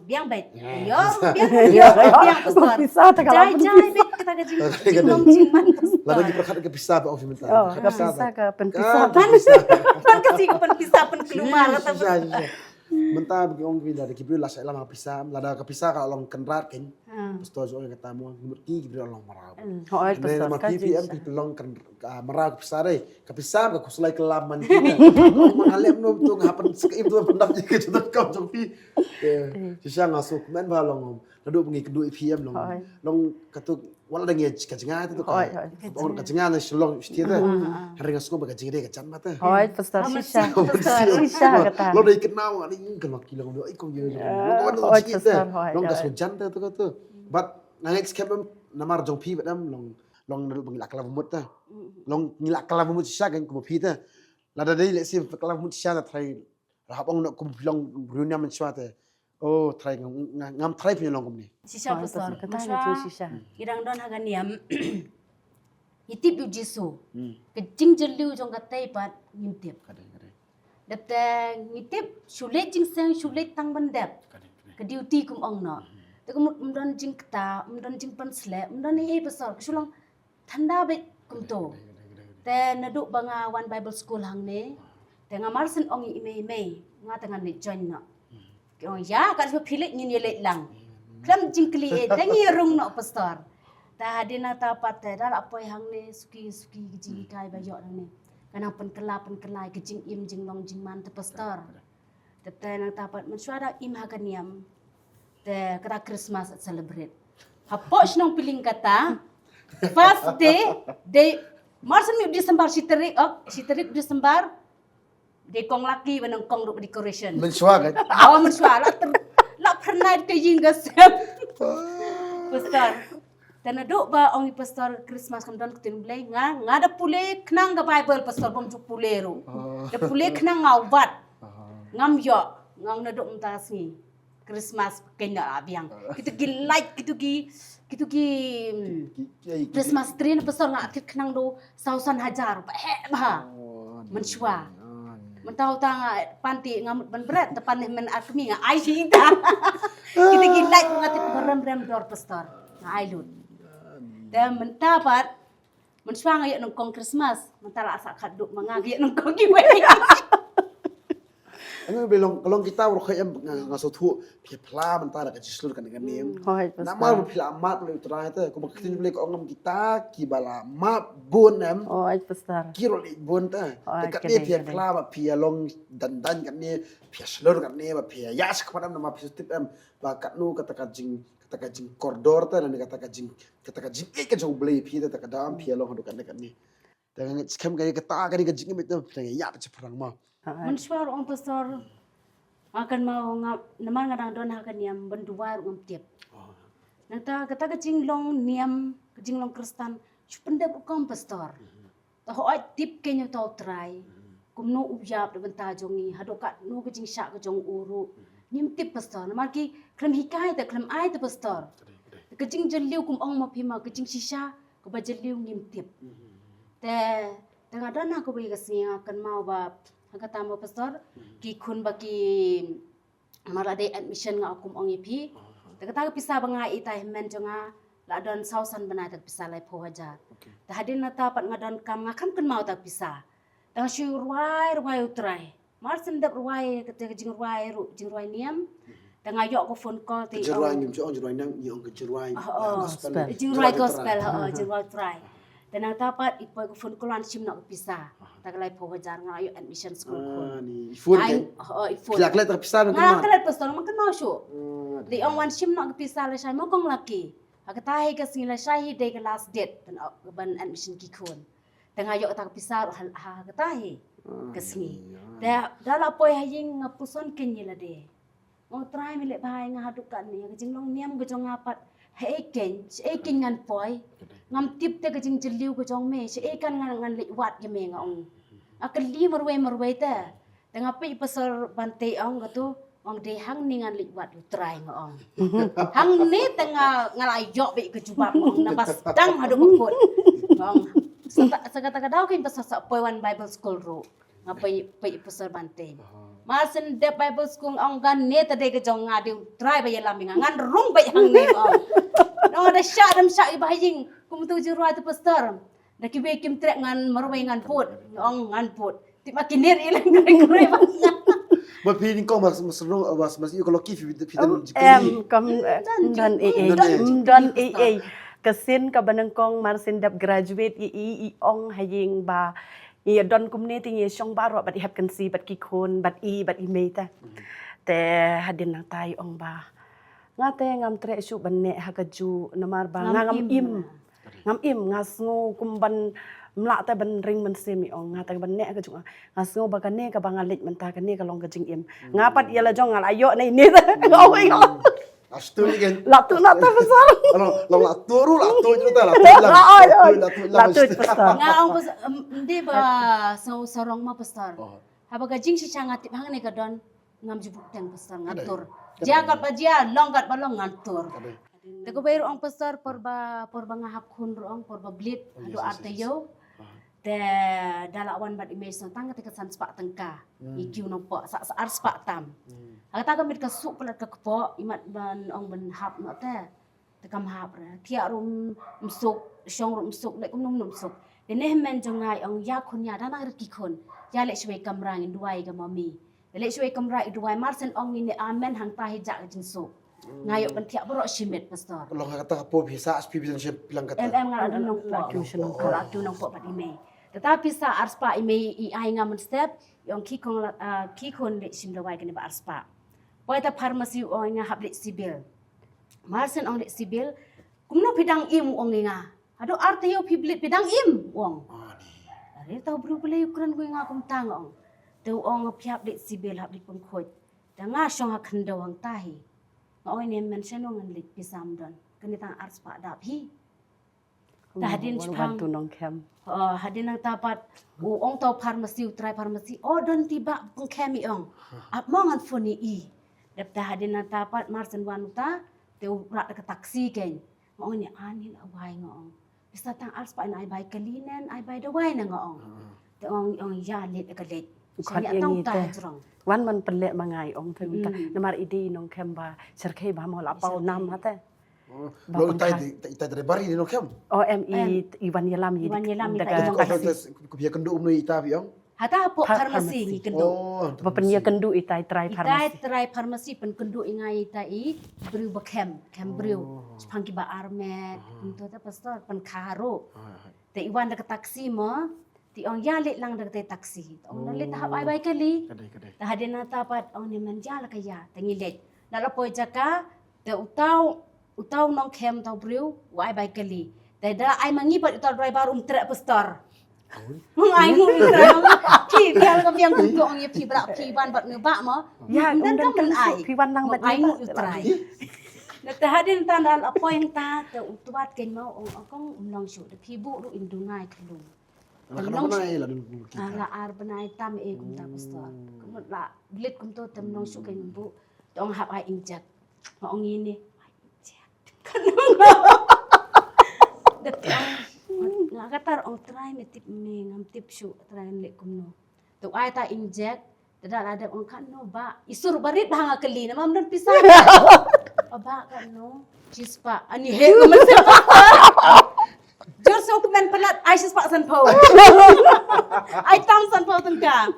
biang beit. Ïoh biang ïoh biang pastor. Pisa ta ka la pun pisa. Jai beit kata ka jing jinglong jingman pastor. Lada ki pyrkhat ka pisa ba ong phi mynta. Ka pisa ka pynpisa. Pan ka si ka pynpisa pynklumar kata. Mynta ba ki ong ki lada ki briew la sa lam ka pisa lada ka pisa ka long kynrad kan. Pastor jong kata mo ki mut ki briew long maraw. Hooid pastor ka jing. Ki em ki long kan maraw ka pisa dei. Ka pisa ka kuslai kelam man ki. Ong ma ngalem nom tu ngapan sek im tu pendap ji ka jadon kam jong pi. Shisha nga suk men ba long om. Ladu ngi kedu i pi em long. Long katu Wala dang ïa ka jingïa te tu ka. Hoi, hoi. Ong ka jingïa na Shillong shiti te. Hynrei nga sngew ba ka jingïa ka jan ma te. Hoi, pastor, Hoi, shisha. pastor, shisha. Shisha kata. Lo dei kena wa ni ka lok ki long ai kong ye. Hoi, pastor, hoi. Long ka sngew jan te tu ka tu. But nga ngeit skhem em namar jong phi ba dam long long na ba ngi la kala mut te. Long ngi la kala mut shisha kan kum phi te. Lada dei lehse kala mut shisha na trai. Rahap ong na kum phi long reunion mynshwa te. Oh, trai ngam trai phi long kumne. Shisha pastor. Kata ka jing shisha. Ngi dang don ha ka niam. Ngi tip ïa u Jisu. Ka jingjylliew jong katei pat ngim tip. Dep te ngi tip shu leit jingseng shu leit tang ban dep. Ka duty kum ong noh. Te kum um don jingkta, um don jingpynsleh, um don ei ei pastor. Ka shu long tanda beit kumto. Te naduh ba nga wan Bible school hangne. Te nga mar shen ong i mei mei nga te ngan leit join noh. Ki ong ïa ka shu phi leit ngin ïa leit lang. Khlem jingkylli eh te ngi rung noh pastor. Te hadien nangta pat te da la poi hangne suki suki ki jinghikai ba ïoh hangne. Ka nang pynkylla pynkylla ka jingim jinglong jingman te pastor. Te te nangta pat mynshwa da im ha ka niam. Te kata Christmas at celebrate. Hapoh shnong Piling kata. First day, day March ni December shi tarik, ok, shi tarik December. Dei kong laki ba nyngkong ruh decoration. Mynshwa kan? Oh, mynshwa la ter la pernah ka ïing ka sem. Pastor. Te naduh ba ong i pastor Christmas kam don ktien Blei nga nga da pule khnang ka Bible pastor bym ju pule ruh. Da pule khnang nga wad. Ngam ïoh, ngam naduh mynta sngi. Christmas kenya la biang. Kitu ki light, kitu ki kitu ki Christmas tree na pastor nga tip khnang do saw san hajar ba he ba. Mynshwa. Mynta uta nga panti nga mut ban bret te pan men akmi nga ai shi ita. Kitu ki light nga tip rem rem dor pastor. Nga ai lut. Te mynta pat mynshwa nga ïoh nyngkong Christmas. Mynta la sa khat duk ma nga ïoh nyngkong kiwei. Ane be long long kita bro kha em nga so thu phi phla mynta da ka jislur kan kan nem. Hoi Namar pastor. Phi la mat le Trai te ko ba ktin le ko ngam kita ki ba la mat bun em. Hoi pastor. Ki ro le bun te. Hoi, Te ka ka ne dei, phi ka dei. Phla ba phi long dan dan kan ne phi slur kan ne ba phi ya sak padam nama phi tip em ba kat nu kata ka jing kata ka jing kordor te ne kata ka jing kata ka jing ek ka jong Blei phi te ka dam phi long hadu kan ne kan ne. Te nga skhem ka kata ka ne ka jing em te phi ya pa chaprang ma. Mynshwa ong pastor. Nga kan mau nga namar nga dang don ha ka niam ban duwai ruh ngam tip. Nangta kata ka jinglong niam ka jinglong Kristan shu pyndep rukom pastor. Ta hoi tip ke nyu tau Trai. Kumno u yap da bynta jong ngi hadu kat nu ka jingshah ka jong u ruh. Ngim tip pastor namar ki khlem hikai ta khlem ai ta pastor. Ka jingjylliew kum ong ma phi ma ka jingshisha kaba jylliew ngim tip. Te te nga don ha kawei ka sngi nga kynmaw ba ha kata ma pastor ki khun ba ki mar la dei admission nga kum ong ïa phi. Te kata ka pisa ba nga i tai hynmen jong nga la don saw san bnai ta ka pisa laiphew hajar. Te hadien nata pat nga don kam nga kham kynmaw ta ka pisa. Te nga shu rwai rwai u Trai. Mar shen dep rwai kata ka jingrwai ruh jingrwai niam. Te nga ïoh ka phone call te Jingrwai ngim ju ong jingrwai niam ngi ong ka jingrwai. Oh, oh. Gospel. Jingrwai gospel ha jingrwai Trai. Te nangta pat i poi ka phone call wan shim noh ka pisa. Ta ka laiphew hajar nga ïoh admission school khun. Ah, ni i phone Ai, kan. Oh, i phone. Phi la klet ta ka pisa na Nga klet pastor man kynmaw shu. Dei ong wan shim noh ka pisa lashai ma kong laki. Ha kata hi ka sngi lashai hi dei ka last date ban ban admission ki khun. Te nga ïoh kata ka pisa ruh ha ha kata hi ka sngi. Te da la poi ha ïing nga puson kynñi lade. Nga Trai mi leh bha ïa nga haduh katne ka jinglong niam ka jong nga pat. Haei kein, haei kein ngan poi. Ngam tip te ka jingjylliew ka jong me, haei kan ngan ngan leit wad ïa me nga ong. Nga kylli marwei marwei te. Te nga peit pastor Bante ong katu ong dei hangne ngan leit wad u Trai nga ong. Hangne te nga nga la ïoh beit ka jubab nga ong naba sdang haduh ba kut. Nga ong sa kata ka daw kein pastor sa poi wan Bible school ruh. Nga peit peit pastor Bante. Mar shen dep Bible school nga ong kane te dei ka jong nga dei u Trai ba ïalam ïa nga ngan rung beit hangne nga ong. Nong da shah dam shah i ba ha ïing kum tu jingrwai tu pastor. Da kiwei kim treh ngan marwei ngan put. Nga ong ngan put. Tip ma ki ner i leng kre kre ba nga. Ba phi nyngkong mas mas rung mas mas ïa ka loki phi phi dan Em kam don ei ei don ei ei. Ka sien kaba nyngkong mar shen dep graduate i i i ong ha ïing ba ngi don kumne te ngi shong baroh bad i hep kynsi bad ki khun bad i bad i mei te. Te hadien nangta i ong ba nga te ngam treh shuh ban neh ha kajuh namar ba nga ngam im. Ngam im, nga sngew kum ban mlak te ban ring mynsiem i ong, nga te ban neh ka jong nga. Nga sngew ba kane kaba nga leit mynta kane ka long ka jingim. Nga pat ïa la jong nga la ïoh nei ni te. Nga ong ing. Astu ni kan. La tu na ta pasal. Long long la tu ru la tu ju ta la tu lang. Oi, oi. La tu lang. La tu pasal. Nga ong pas em, em, de ba sngew sarong ma pastor. Haba ka jingshisha nga tip hangne ka don ngam ju buk teng pastor nga tur. Jia kat ba jia, long kat ba long ngan tur. Te ko bai ruh ong pastor por ba por ba nga hap khun ruh ong por ba blit haduh ar taïew. Te da la wan bad i mei sngewtang kata ka san spah tyngka. I kiew nongpoh sa sa ar spah tam. Kata ka mit ka suk palat ka kpoh i mat ban ong ban hap noh te. Te kam hap re. Thiah ruh msuk, shong ruh msuk, leh kumno mno msuk. Te ne men jong nga i ong ïa khun ïa da nang rit ki khun. Ïa leh shwei kamra ngin duwai ka mami. Leh shwei kamra i duwai mar sen ong ngin ne amen hangta hi jak jingsuk. Nga ïoh ban thiah baroh shimet pastor. Long ha kata ka pop hi sa spi bisan shep lang kata. Em em nga la dun nongpoh. Nga la dun nongpoh bad i mei. Kata pisa ar spah i mei i ai nga mynstep i ong ki khun la- ah, ki khun leh shim dawai kane ba ar spah. Poi ta pharmacy u ong nga hap leh sibil. Mar sen ong leh sibil. Kumno phi dang im u ong nga. Haduh ar taïew phi blit phi dang im u ong. Are tau bru bele u kren ku nga kumta nga ong. Te u ong phi hap leh sibil hap leh pengkhuid. Te nga shong ha khyndew hangta hi. Nga ong ne men shano ngan leit pisa mdon. Kane tang ar spah dap hi. Ta hadien shipang tu nongkhem. Oh, hadien nangta pat u ong tau pharmacy u trai pharmacy. Oh don ti ba pengkhem i ong. Ap mo ngan phone i. Dep ta hadien nangta pat mar sen wan uta te u rak da ka taxi ken. Nga ong ne ani la wai nga ong. Pisa tang ar spah na ai bai kali nen ai bai dawai na nga ong. Te ong ong ïa leit ka leit. Khot ïa ngi te. Wan man pynleh ma ngai ong te uta. Namar i dei nongkhem ba syrkhei ba mo la pau nam ha te. Ba long itai pangkhas. Itai itai driver i nongkhem. Oh em i i wan ïalam i. I wan ïalam i da ka taxi. Ko pia kendu umno ita bi ong. Hata hapoh pharmacy ngi kendu. Oh. Ba pynïa kendu itai trai pharmacy. Itai trai pharmacy pynkendu i ngai itai i briew ba khem khem briew. Shipang ki ba armet. Kumto ta pastor pynkha ruh. Te i wan da ka taxi mo. Te ong ïa leh lang da ka taxi. Te ong na leh ta hap ai bai kali. Kadai kadai. Ta hadien nangta pat ong ne man ïa la ka ïa. Te ngi leh. Na la poi jaka te utau utau nongkhem tau briew u ai bai kali. Te da ai ma ngi pat utau driver um treh pastor. Mung ai ngu utau. Ki biang ka biang tu ong ïa phi bra phi wan bad ngi ba mo. Ïa um dan kam dan ai. Phi wan lang bad ai ngu utrai. Na te hadien ta na la poi ta te utwat ken mo ong akong um long shu de phi bu ru in dungai khlung. Ala kena bnai la dun ku kita. Ala ar bnai tam e kumta pastor. Kumut la glit kumto tem nong shu kai mbu. Tong hap ai injek. Ma ong ini. Ai injek. Kan nong. Dat ong. Nga katar ong trai me tip me ngam tip shu trai le kumno. Tu ai ta injek. Te da la dep ong kan no ba isur barit ba nga kali na mam don pisa. Ba kan no. Chispa ani he ko mesti. Jur so kmen pelat ai chispa san pau. Ai tam san pau tengka.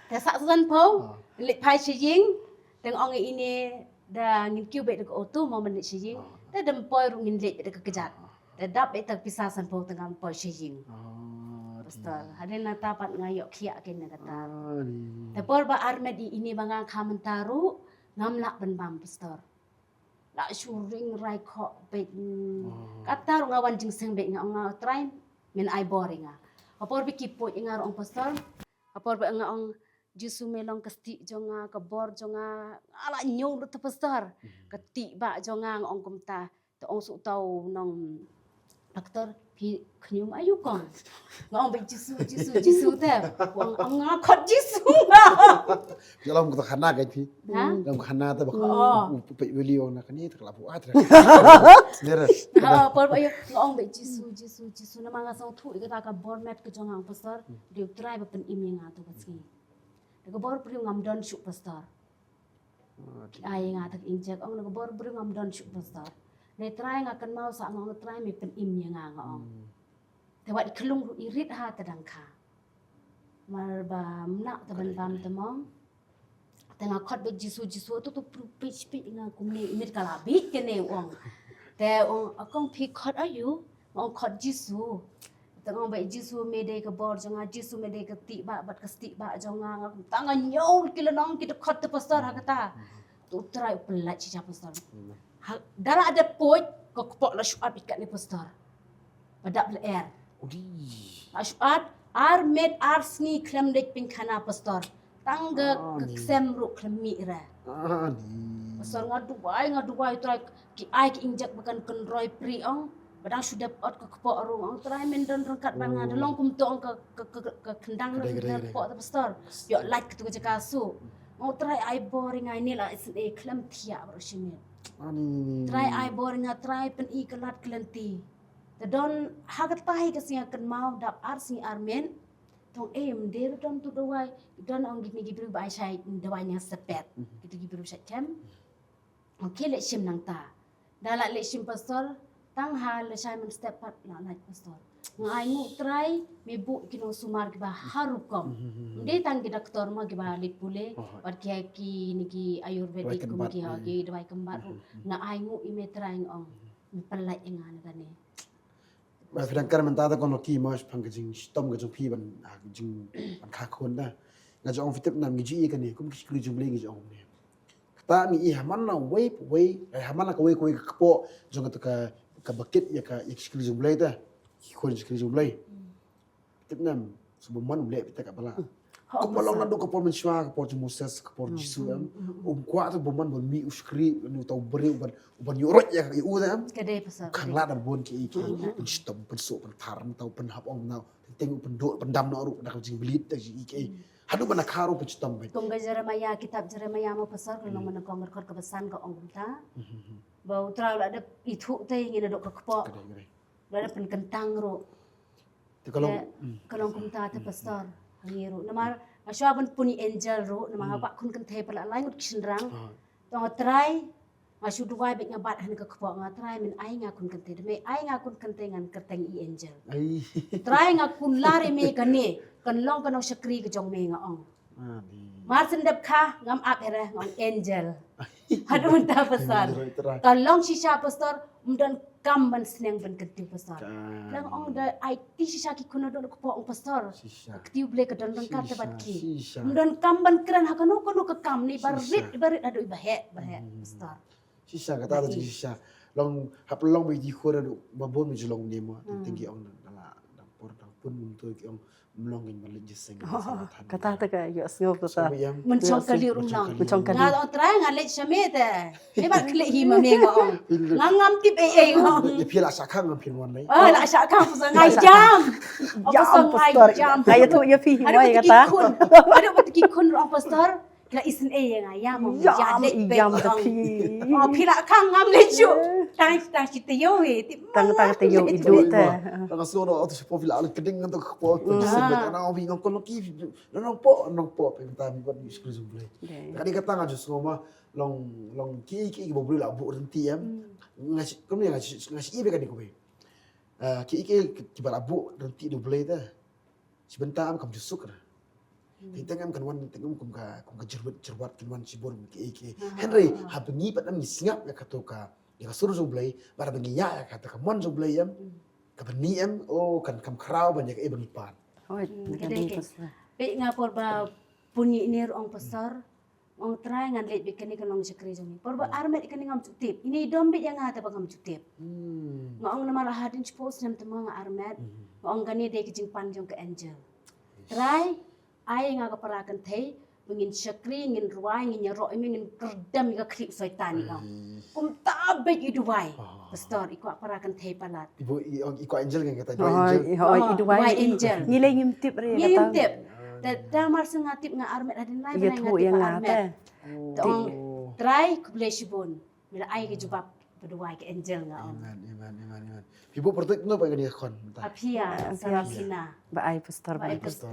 Te sa san pau. Lik pai shi ying teng ong ini da ngin kiu bet ko otu mo men shi ying. Te dem poi ru ngin lik bet ko kejat. Te dap ita pisa san pau tengah poi shi ying. Pastor, hadien nangta pat nga ïoh khiah ken na kata. Te por ba armet i ini ba nga kha mynta ruh ngam lah ban bam pastor. Lah shu ring rai khoh beit. Kata ruh nga wan jingseng beit nga ong nga trai men ai bor i nga. Ka por ba ki poi i nga ruh ong pastor. Ka por ba nga ong Jisu me long ka stieh jong nga, ka bor jong nga, nga la ñiew lut ta pastor. Ka tih ba jong nga nga ong kumta. Te ong su tau nong doctor phi khñium ayu kong. Nga ong ba Jisu, Jisu, Jisu te. Ong ong nga khot Jisu. Phi long ka khana ka phi. Ha? Long khana te ba. Oh. Pe weli ong na kani te kala bu atre. Nere. Ha, por ba yo nga ong ba Jisu, Jisu, Jisu nama nga song thu i kata ka bor met ka jong nga ong pastor. Diu trai ba pen imi nga tu ba sngi. Da ka bor briew ngam don shuh pastor. Ai nga tak injek ong da ka bor briew ngam don shuh pastor. Dei trai nga kynmaw sa nga ong trai me pynim ïa nga nga ong. Te wat i khlung ruh i rit ha te dang kha. Mar ba mnak te ban bam te mong. Te nga khot beit Jisu Jisu tu tu pru pich pich nga kumne i mit ka la bit kene ong. Te ong akong phi khot ayu. Nga ong khot Jisu. Te nga ong ba Jisu me dei ka bor jong nga, Jisu me dei ka tih ba bad ka stieh ba jong nga, nga kumta nga ñiew ki la nong ki dkhot te pastor ha kata. Tu trai u pynlait shisha pastor. Ha dara ada poi ka kpok la shu ap ikat ni pastor. Ba dap lyer. Udi. Ashuat, ar miet ar sngi khlem leit pynkhana pastor. Tang ka, ka ksem ruh khlem mih re. Pastor, nga duwai, nga duwai Trai, ki ai ki injek ba kan kynroi pri ong. Ba dang shu dep ot ka kpoh ruh ong Trai, men don ryngkat bad nga, da long kumto ong ka, ka, ka, ka khyndang na ka kpoh ta pastor. Ïoh lait ka tu ka jaka su. Ong Trai ai bor ïa nga ine la isynei khlem thiah baroh shi miet. Trai ai bor ïa nga Trai pyn-i ka lad ka lynti. Te don ha katai ka sngi kynmaw dap ar sngi ar miet. Tong eh mdei ruh don tu dawai, don ong kine ki briew ba ai shai dawai nia sepet. Kito ki briew shait kem. Ong ki leit shim nangta. Da la leit shim pastor, tang ha lashai mynstep pat la lait pastor. Nga ai nguh Trai, me buh ki nongsumar kiba har rukom. Mdei tang ki doktor mo kiba leit pule, bad ki ha kine ki ayurvedic kum ki ha ki dawai kynbat ruh. Nga ai nguh ïa me Trai nga ong. Me pynlait ïa nga na kane. Ba phi dang kren mynta te ko Loki mo shaphang ka jingshitom ka jong phi ban, ha, ka jing ban kha khun da. Nga jong phi tip nam ngi ju ïa kane kum ki shakri jong Blei ngi jong ne. Kata ngi ïa ha man la wei wei, eh, ha man la ka wei ka wei ka kpoh jong kata ka, ka bakit ïa ka, ïa ka shakri jong Blei te. Ki khun shakri jong Blei. Tip nam, shu bymman u leh phi te ka bala. Kumba long naduh ka por mynshuwa, ka por jong Moses, ka por Jisu em. Um kwah te bymman ban mih u shakri, u tau briew ban, ban ïuh roi ïa ka ïa u te em. Ka dei pasal. Khang la da bun ki ki. Pynshitom, pynsuh, pynthar, tau pynhap ong nau. Teng u pynduh, pyndam noh ruh da ka jingbieit da ki ki. Haduh ban kha ruh pynshitom beit. Kum ka Jeremiah, kitab Jeremiah mo pasal, ka long mana kong record ka basan ka ong kumta. Ba u Trai la dep ithuh te ngi naduh ka kpoh. Ka dei, ka dei. Ba la pynkyntang ruh. Te ka long, ka long kumta te pastor. Hangi ruh. Namar nga shuwa ban pun ïa angel ruh, namar nga kwah khun kynthei pat la lai ngut ki shynrang. Tong Trai, nga shu duwai bad nga bat ha ka kpoh nga Trai men ai nga khun kynthei. Te me ai nga khun kynthei ngan kyrteng i angel. Trai nga kular ïa me kane, kan long ka nongshakri ka jong me nga ong. Mar shen dep kha ngam ap ïa re nga ong angel. Haduh mynta pastor. Ka long shisha pastor, ym don kam ban sneng ban kyntiew pastor. Nang ong da aiti shisha ki khun haduh na kpoh ong pastor. Kyntiew Blei ka don ryngkat te bad ki. Ym don kam ban kren ha kano kano ka kam ne barit barit haduh ba heh ba heh pastor. Shisha kata da jing shisha. Long hap long ba iti khun haduh ba bun ba ju long ne mo. Teng ki ong da la da por da pun mynta ki ong Mlong in malik jiseng. Kata ta ka ïoh sngew kata. Mynchong kali rung nang. Mynchong kali. Nga ong Trai nga leit sha me te. Me ba klik hi ma me nga ong. Nga ngam tip ei ei nga ong. Ïa phi la shah khang ngam phin wan lai. Ah la shah khang pasal ngai jam. Pasal ngai jam. Ngai ïathuh ïa phi hi mo ïa kata. Aduh ba ki khun rong pastor. Ki la isynei ïa nga ïa mo ïa leit phi. Oh phi la khang ngam leit shuh. Tang tang shi taïew hi. Tang tang taïew i duh te. Tang ka sngew noh tu shapoh phi la leit kding ngan tu ka kpoh. Nang ong phi nong kon ki nong po nong po phi mynta mi wan mi skul jong Blei. Ka dei kata nga ju sngew ma long long ki ki ba Blei la buh rynti em. Nga shi kumne nga shi nga shi ibe ka dei kumne. Ki ki ki ba la buh rynti da Blei te. Shi bynta am kam ju suk ra. Teng teng am kan wan teng um kum ka kum ka jyrwat jyrwat kan wan shibun ki ki. Hynrei haba ngi pat am ngi sngap ïa kato ka ïa ka sur jong Blei, bad haba ngi ïa ïa kato ka mon jong Blei em. Ka bani em, oh kan kam khraw ban ïa ka e ba ngi pan. Hoi, ka dei ka. Peit nga por ba pun ngi ïa ong pastor. Ong Trai ngan leit bad kane ka nongshakri jong ngi. Por ba armet kane ngam ju tip. Ine i dom bad ïa nga te ba ngam ju tip. Nga ong namar la hadien shiphew snem te ma nga armet. Nga ong kane dei ka jingpan jong ka angel. Trai ai nga ka para kynthei ba ngin shakri ngin rwai ngin ïaroh ïa me ngin kyrdem ïa ka khlieh u soitan i ong. Kumta bad i duwai. Pastor i kwah para kynthei palat. Ibu i ong i kwah angel kan kata i duwai angel. Hoi i duwai angel. Ngi lei ngim tip re kata. Ngim tip. Da da mar shu nga tip nga armet hadien lai ba nga tip nga armet. Te ong Trai khublei shibun. Me la ai ka jubab ba duwai ka angel nga ong. Amen amen amen amen. Phi buh pyrtuit no ba kane ka khon mynta. Aphia Sarafina. Ba ai pastor ba ai pastor.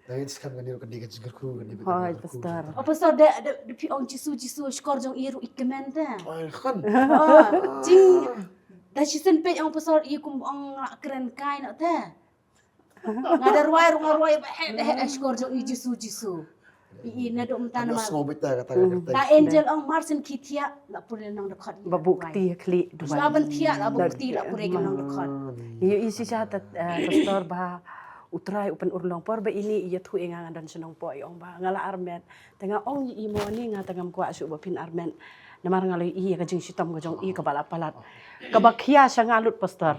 Da ngi skam kane ka dei ka jingkyrkhu kane ba. Hoi pastor. Oh pastor da da phi ong Jisu Jisu shkor jong i ruh i kmen da. Oi khon. Jing da shisien peit ong pastor i kum ong la kren kai noh te. Nga da rwai ruh nga rwai ba heh da heh shkor jong i Jisu Jisu. I i naduh mynta namar. Ta angel ong mar shen ki thiah la pule nong dkhot. Ba buh kti khlieh duwai. Shuwa ban thiah la buh kti la pule nong dkhot. Ïa i shisha ta pastor ba u Trai u pynurlong por ba ine i ïathuh ïa nga nga don shnong po i ong ba nga la armet. Te nga ong ïa i mo ni nga te ngam kwah shuh ba phin armet. Namar nga la ïohi ïa ka jingshitom ka jong i kaba la palat. Kaba khia sha nga lut pastor.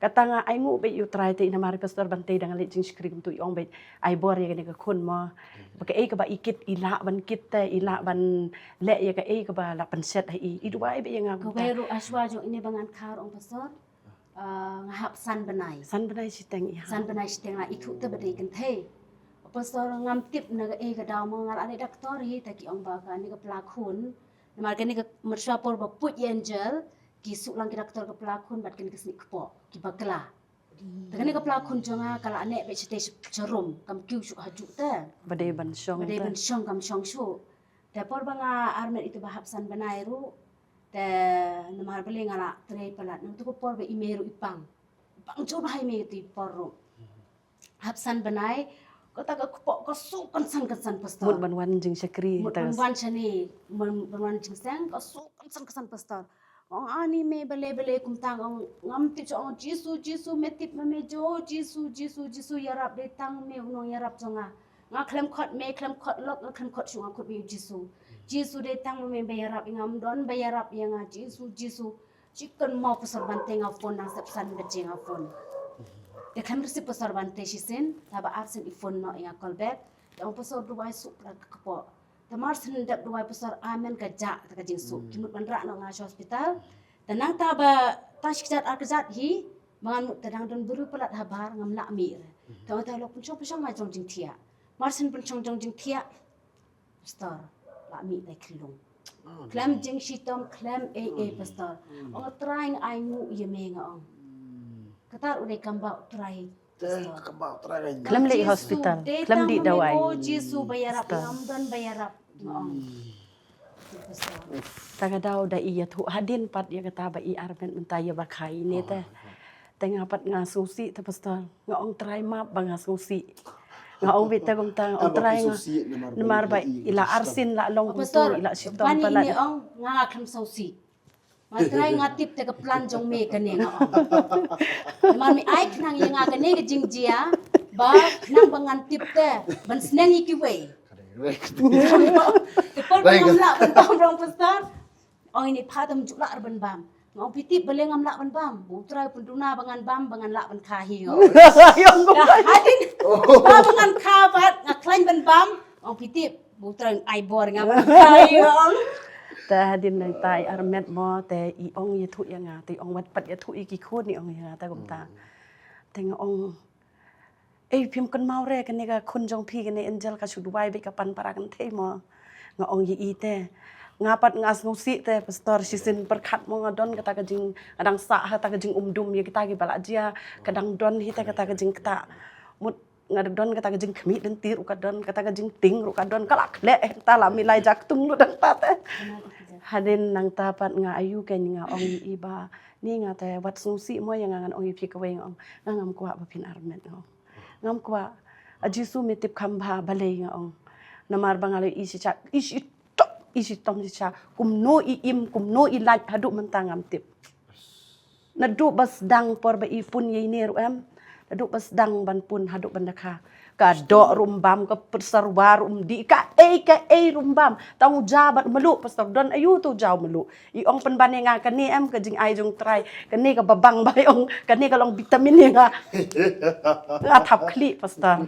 Kata nga ai nguh bad ïa u Trai te namar pastor ban te dang leh jingshakri kumtu i ong bad ai bor ïa kane ka khun mo. Ba kaei kaba i kit i lah ban kit te i lah ban leh ïa kaei kaba lah pynshet ha i. I duwai bad ïa nga kumta. Kawei ruh ashwa jong ine ba ngan kha ruh ong pastor. Ah, nga hap san bnai. San bnai shiteng i ha. San bnai shiteng la i thuh te ba dei kynthei. Pastor ngam tip na kaei ka daw mo nga la leh doktor hi te ki ong ba kane ka pla khun. Namar kane ka mynshuwa por ba put ïa Angel ki suk lang ki doktor ka pla khun bad kane ka snieh kpoh ki bakla. Te kane ka pla khun jong nga ka la neh bad shatei sharum kam kiew shuh ha juh te. Ba dei ban shong. Ba dei ban shong kam shong shuh. Te por ba nga armet ito ba hap san bnai ruh. Te namar balei nga la trei palat nangtu ka por ba i mei ruh i pang. I pang jur ba ha i mei ito i por ruh. Hap san bnai kata ka kpoh ka suk kynsan kynsan pastor. Mut ban wan jingshakri. Mut ban wan shane, mut ban wan jingseng ka suk kynsan kynsan pastor. Ong ani me bale bale kumta ong ngam tip ong Jisu Jisu me tip me me jo Jisu Jisu Jisu ïarap dei tang me u nongïarap jong nga. Nga khlem khot me khlem khot lok nga khlem khot shuh nga khot me Jisu. Jisu dei tang me me ba ïarap ïa nga, ngam don ba ïarap ïa nga Jisu Jisu. Chicken mo pastor Bante nga phone nang sep san baje nga phone. Te khlem receive pastor Bante shisien, taba ar sien i phone noh ïa nga call back. Te ong pastor duwai suk prat ka kpoh. Te mar sien dep duwai pastor amen ka jah te ka jingsuk. Ki mut ban rah noh nga sha hospital. Te nangta ba tang shi kjat ar kjat hi ba ngan mut te dang don briew palat habar ngam lah mih re. Te ong te lok pynshong pynshong nga jong jingthiah. Mar sien pynshong jong jingthiah. Pastor, la mih dei khyllung. Khlem jingshitom, khlem ei ei pastor. Ong Trai nga ai nguh ïa me nga ong. Kata ruh dei kam ba u Trai. Khlem leit hospital, khlem dih dawai. Jisu ba ïarap ngam don ba ïarap nga ong. Ta ka daw da i ïathuh hadien pat ïa kata ba i armet mynta ïa ba khai ne te. Te nga pat nga sngewsih te pastor. Nga ong Trai map ba nga sngewsih. Nga ong beit te kumta nga ong Trai nga. Namar ba i la arsien la long kumta i la shitom palat. Ong nga khlem sngewsih. Nga Trai nga tip te ka plan jong me kane nga ong. Namar me ai khnang ïa nga kane ka jingjia ba khnang ba ngan tip te ban sneng ïa kiwei. Te por ngam lah ban bam rong pastor. Ong ini pha tam ju lah ban bam. Nga ong phi tip balei ngam lah ban bam. U Trai u pynduna ba ngan bam ba ngan lah ban kha hi ong. Hadien ba ba ngan kha bad nga khlaiñ ban bam. Ong phi tip u Trai ai bor ngam kha hi ong. Te hadien nangta i armet mo te i ong ïathuh ïa nga te i ong wat pat ïathuh ïa ki khun i ong ïa nga te kumta. Te nga ong Ei phim kynmaw re kane ka khun jong phi kane Angel ka shu duwai bad ka pan para kynthei mo. Nga ong ïa i te. Nga pat nga sngewsih te pastor shisien pyrkhat mo nga don kata ka jing nga dang sah ha kata ka jingumdum ïa kita kiba la jia ka dang don hi te kata ka jingktah. Mut nga don kata ka jingkhmih lynti ruh ka don kata ka jingtieng ruh ka don ka la khleh eh kata la milai jaktung ruh dang ta te. Hadien nangta pat nga ayu kein nga ong ïa i ba ni nga te wat sngewsih mo ïa nga ngan ong ïa phi kawei nga ong nga ngam kwah ba phin armet nga ong. Ngam kwah. A Jisu me tip kham bha balei nga ong. Namar ba nga la i shicha i shitom i shitom shicha kumno i im kumno i lait haduh mynta ngam tip. Naduh ba sdang por ba i pun ïa ine ruh em. Naduh ba sdang ban pun haduh ban da kha. Ka doh ruh ym bam ka pyrsa ruwa ruh ym dih ka ei ka ei ruh ym bam. Tang u ja bad mluh pastor don ayu tu ja u mluh. I ong pynban ïa nga kane em ka jingai jong Trai. Kane ka babang ba i ong kane ka long vitamin ïa nga. Nga thap khlieh pastor.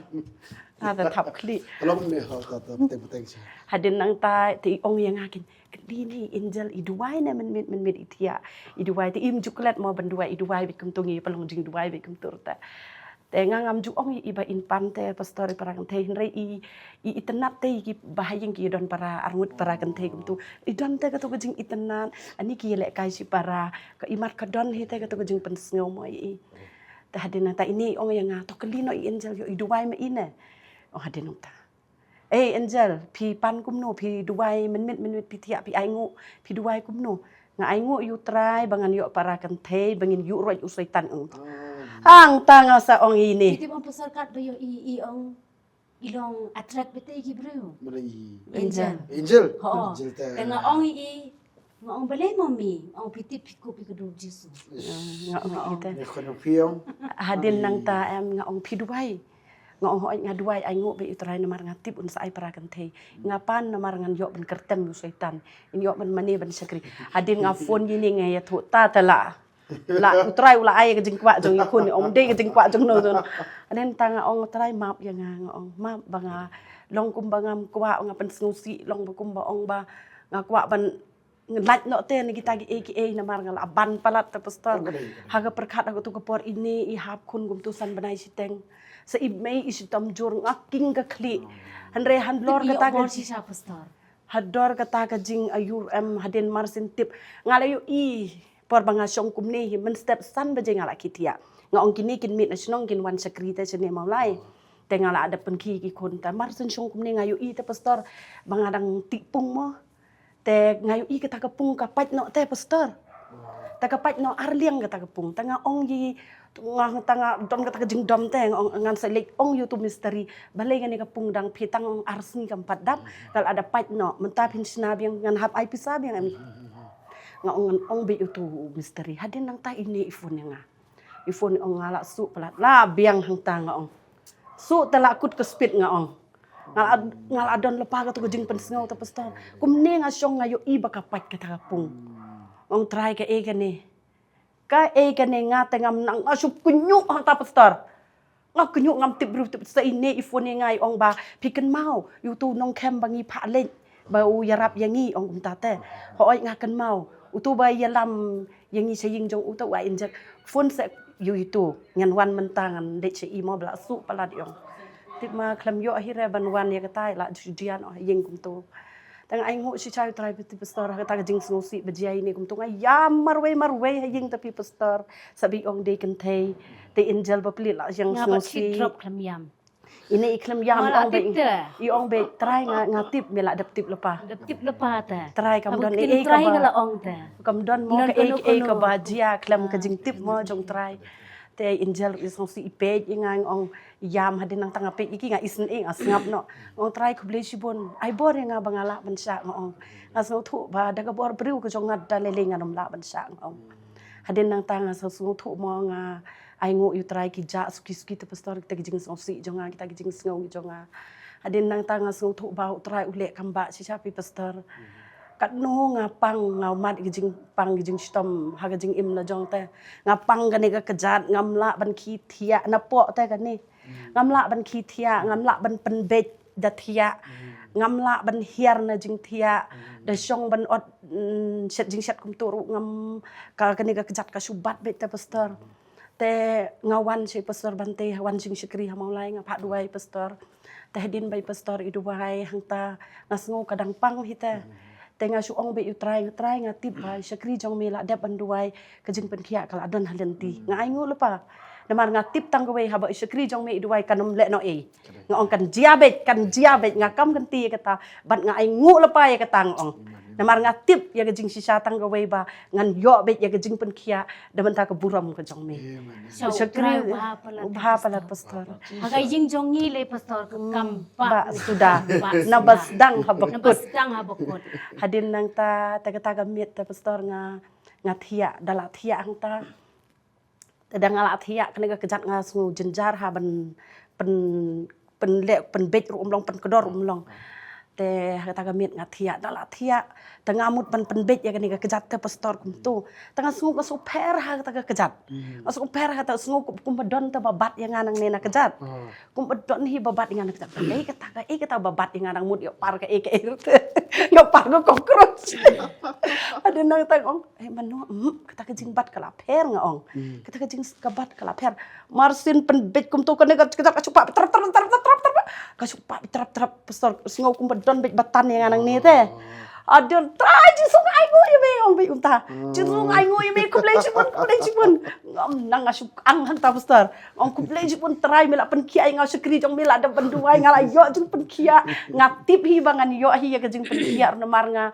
Nga thap khlieh. Ka long ne ha ka ta teng teng sha. Hadien nangta te i ong ïa nga kin. Kali ne Angel i duwai ne mynmiet mynmiet i thiah. I duwai te im ju klet mo ban duwai i duwai bad kumtu ngi pynlong jingduwai bad kumtu te. Te nga ngam ju ong ïa i ba in pan te pastor i para kynthei hynrei i i itynnat te ki ba ha ïing ki don para arngut para kynthei kumtu. I don te katu ka jingitynnat ani ki lehkai shi para ka imat ka don hi te katu ka jingpynsngew mo ïa i. Te hadien nangta ine i ong ïa nga to kali noh i Angel ïoh i duwai ma ine. Ong hadien nangta. Ei Angel, phi pan kumno, phi duwai mynmiet mynmiet phi thiah phi ainguh, phi duwai kumno. Nga ainguh ïa u Trai ba ngan ïoh para kynthei ba ngin ïuh ruh u Soitan ong. Hangta nga sa ong ine. Phi tip ong pasal kat ba ïoh i i ong i long attract bete ki briew. Angel. Angel. Ho. Te nga ong i i Nga ong balei mo mi, nga ong phi tip phi kup ïa ka dur Jisu. Nga ong ite. Hadien nangta em nga ong phi duwai. Nga ong hooid nga duwai ainguh bad ïa u Trai namar nga tip un sa ai para kynthei. Nga pan namar ngan ïoh ban kyrtem ïa u Soitan. Ngan ïoh ban mane ban shakri. Hadien nga phone ïa ine nga ïathuh ta te la. La u Trai u la ai ka jingkwah jong i khun, ong dei ka jingkwah jong no jong. Hadien nangta nga ong Trai map ïa nga, nga ong map ba nga long kumba ngam kwah, nga pynsngewsih long ba kumba ong ba nga kwah ban lait noh te na kita kiei kiei, namar nga la ban palat te pastor. Ha ka pyrkhat ha kato ka por ine i hap khun kumto san bnai shiteng. Sa i mei i shitom jur, nga king ka khlieh. Hynrei halor kata ka jing, halor kata ka jing aiu em, hadien mar shen tip nga la ïohi por ba nga shong kumne hi mynstep san baje nga la khie thiah. Nga ong kine kin mih na shnong kin wan shakri te shane Mawlai. Te nga la dep pynkhie ki khun te mar shen shong kumne nga ïohi te pastor ba nga dang tih pung mo. Te nga ïohi kata ka pung ka pait noh te pastor. Te ka pait noh ar liang kata ka pung. Te nga ong ïa, nga, te nga don kata ka jingdom te nga ong, ngan sa leit ong ïa uto u mistri. Balei kane ka pung dang phi tang ar sngi kam pat dap, ka la da pait noh, mynta phin shna biang, ngan hap ai pisa biang em. Nga ong, ngan ong beit ïa uto u mistri. Hadien nangta ine i phone ïa nga. I phone, ong nga la shu palat. La biang hangta nga ong. Shu te la kut ka speed nga ong. Nga la, nga la don lypa kato ka jingpynsngew te pastor. Kumne nga shong nga ïohi ba ka pait kata ka pung. Ong Trai kaei kane. Kaei kane, nga te ngam nang, nga shu kynnoh hangta pastor. Nga kynnoh, ngam tip briew tip, sa ine i phone ïa nga i ong ba phi kynmaw ïa uto u nongkhem ba ngi phah leit ba u ïarap ïa ngi, ong kumta te. Hooid nga kynmaw. Uto ba ïalam ïa ngi sha ïing jong uto u ai injek. Phone seh ïa uto, ngan wan mynta ngan leit sha i mo, ba la shu palat i ong. Tip ma khlem ïoh hi re ban wan ïa kata, la ju dian oh ïing kumto. Te nga ainguh shisha ïa u Trai phi pastor ha kata ka jingsngewsih ba jia ine kumto, nga ïam marwei marwei ha ïing te phi pastor. Sa ba i ong dei kynthei. Te angel ba plie la jingsngewsih. Nga pat shu drop khlem ïam. Ine i khlem ïam, ong beit, i ong beit Trai nga, nga tip me la dep tip lypa. Dep tip lypa te. Trai kam don ei ei kaba, nga la ong te. Kam don mo kaei kaei kaba jia khlem ka jingtip mo jong Trai. Te angel i sngewsih i peit ïa nga, ong ïam. Hadien nangta nga peit ïa ki, nga isynei, nga sngap noh. Ong Trai khublei shibun. Ai bor ïa nga ba nga lah ban shah, nga ong. Nga sngewthuh ba da ka bor briew ka jong nga da lei lei ngan ym lah ban shah, nga ong. Hadien nangta nga sngewthuh mo, nga ainguh ïa u Trai ki jah suki suki te pastor, kita ki jingsngewsih jong nga, kita ki jingsngew jong nga. Hadien nangta nga sngewthuh ba u Trai u leh kam bah shisha phi pastor. Katno nga pang, nga mad ki jingpang ki jingshitom ha ka jingim la jong te. Nga pang kane ka kjat, ngam lah ban khie thiah napoh te kane. Ngam lah ban khie thiah, ngam lah ban pynbeit da thiah. Ngam lah ban hiar na jingthiah. Da shong ban ot, mm, shet jingshet kumto ruh ngam, ka, kane ka kjat ka shu bat beit te pastor. Te nga wan sha i pastor Bante, wan jingshakri ha Mawlai, nga phah duwai pastor. Te hadien ba i pastor i duwai hangta nga sngew ka dang pang hi te. Te nga shu ong beit ïa u Trai, nga Trai nga tip ba i shakri jong me la dep ban duwai, ka jingpynkhiah ka la don ha lynti. Nga ainguh lypa. Namar nga tip tang kawei haba i shakri jong me i duwai kan ym leh noh ei. Nga ong kan jia beit, kan jia beit, nga kam kynti ïa kata, bad nga ainguh lypa ïa kata nga ong. Namar nga tip ïa ka jingshisha tang kawei ba ngan ïoh beit ïa ka jingpynkhiah da mynta ka burom ka jong me. Shakri, bha palat pastor. Ha ka ïing jong ngi lei pastor ka kam bah suda. Naba sdang haba kut. Hadien nangta te kata ka miet te pastor nga, nga thiah, da la thiah hangta. Te da nga la thiah kane ka kjat nga sngew jynjar ha ban pyn, pynleh, pynbeit ruh ym long, pynkdor ruh ym long. Te ha kata ka miet nga thiah, da la thiah. Te nga mut ban pynbeit ïa kane ka kjat te pastor kumto. Te nga sngew, nga sngew pher ha kata ka kjat. Nga sngew pher ha kata, sngew kum, kumba don te ba bat ïa nga nangne na kjat. Kumba don hi ba bat ïa nga na kjat. Ei kata ka, ei kata ba bat ïa nga, nang mut ïoh par ka ei ka ei. Nga par ka cockroach. Hadien nangta nga ong, eh mano, mm, kata ka jingbat ka la pher nga ong. Kata ka jing ka bat ka la pher. Mar shen pynbeit kumto kane ka, ka, ka shu pah trap trap trap trap trap. Ka shu pah trap trap pastor, sngew kumba don beit ba tan ïa nga nangne te. Hadien Trai Jisu nga ainguh ïa me, ong beit kumta. Jisu nga ainguh ïa me, khublei shibun, khublei shibun. Ngam nang, nga shu ang hangta pastor. Ong khublei shibun Trai me la pynkhiah ïa nga, shakri jong me la dep ban duwai, nga la ïoh jingpynkhiah. Nga tip hi ba ngan ïoh hi ïa ka jingpynkhiah namar nga,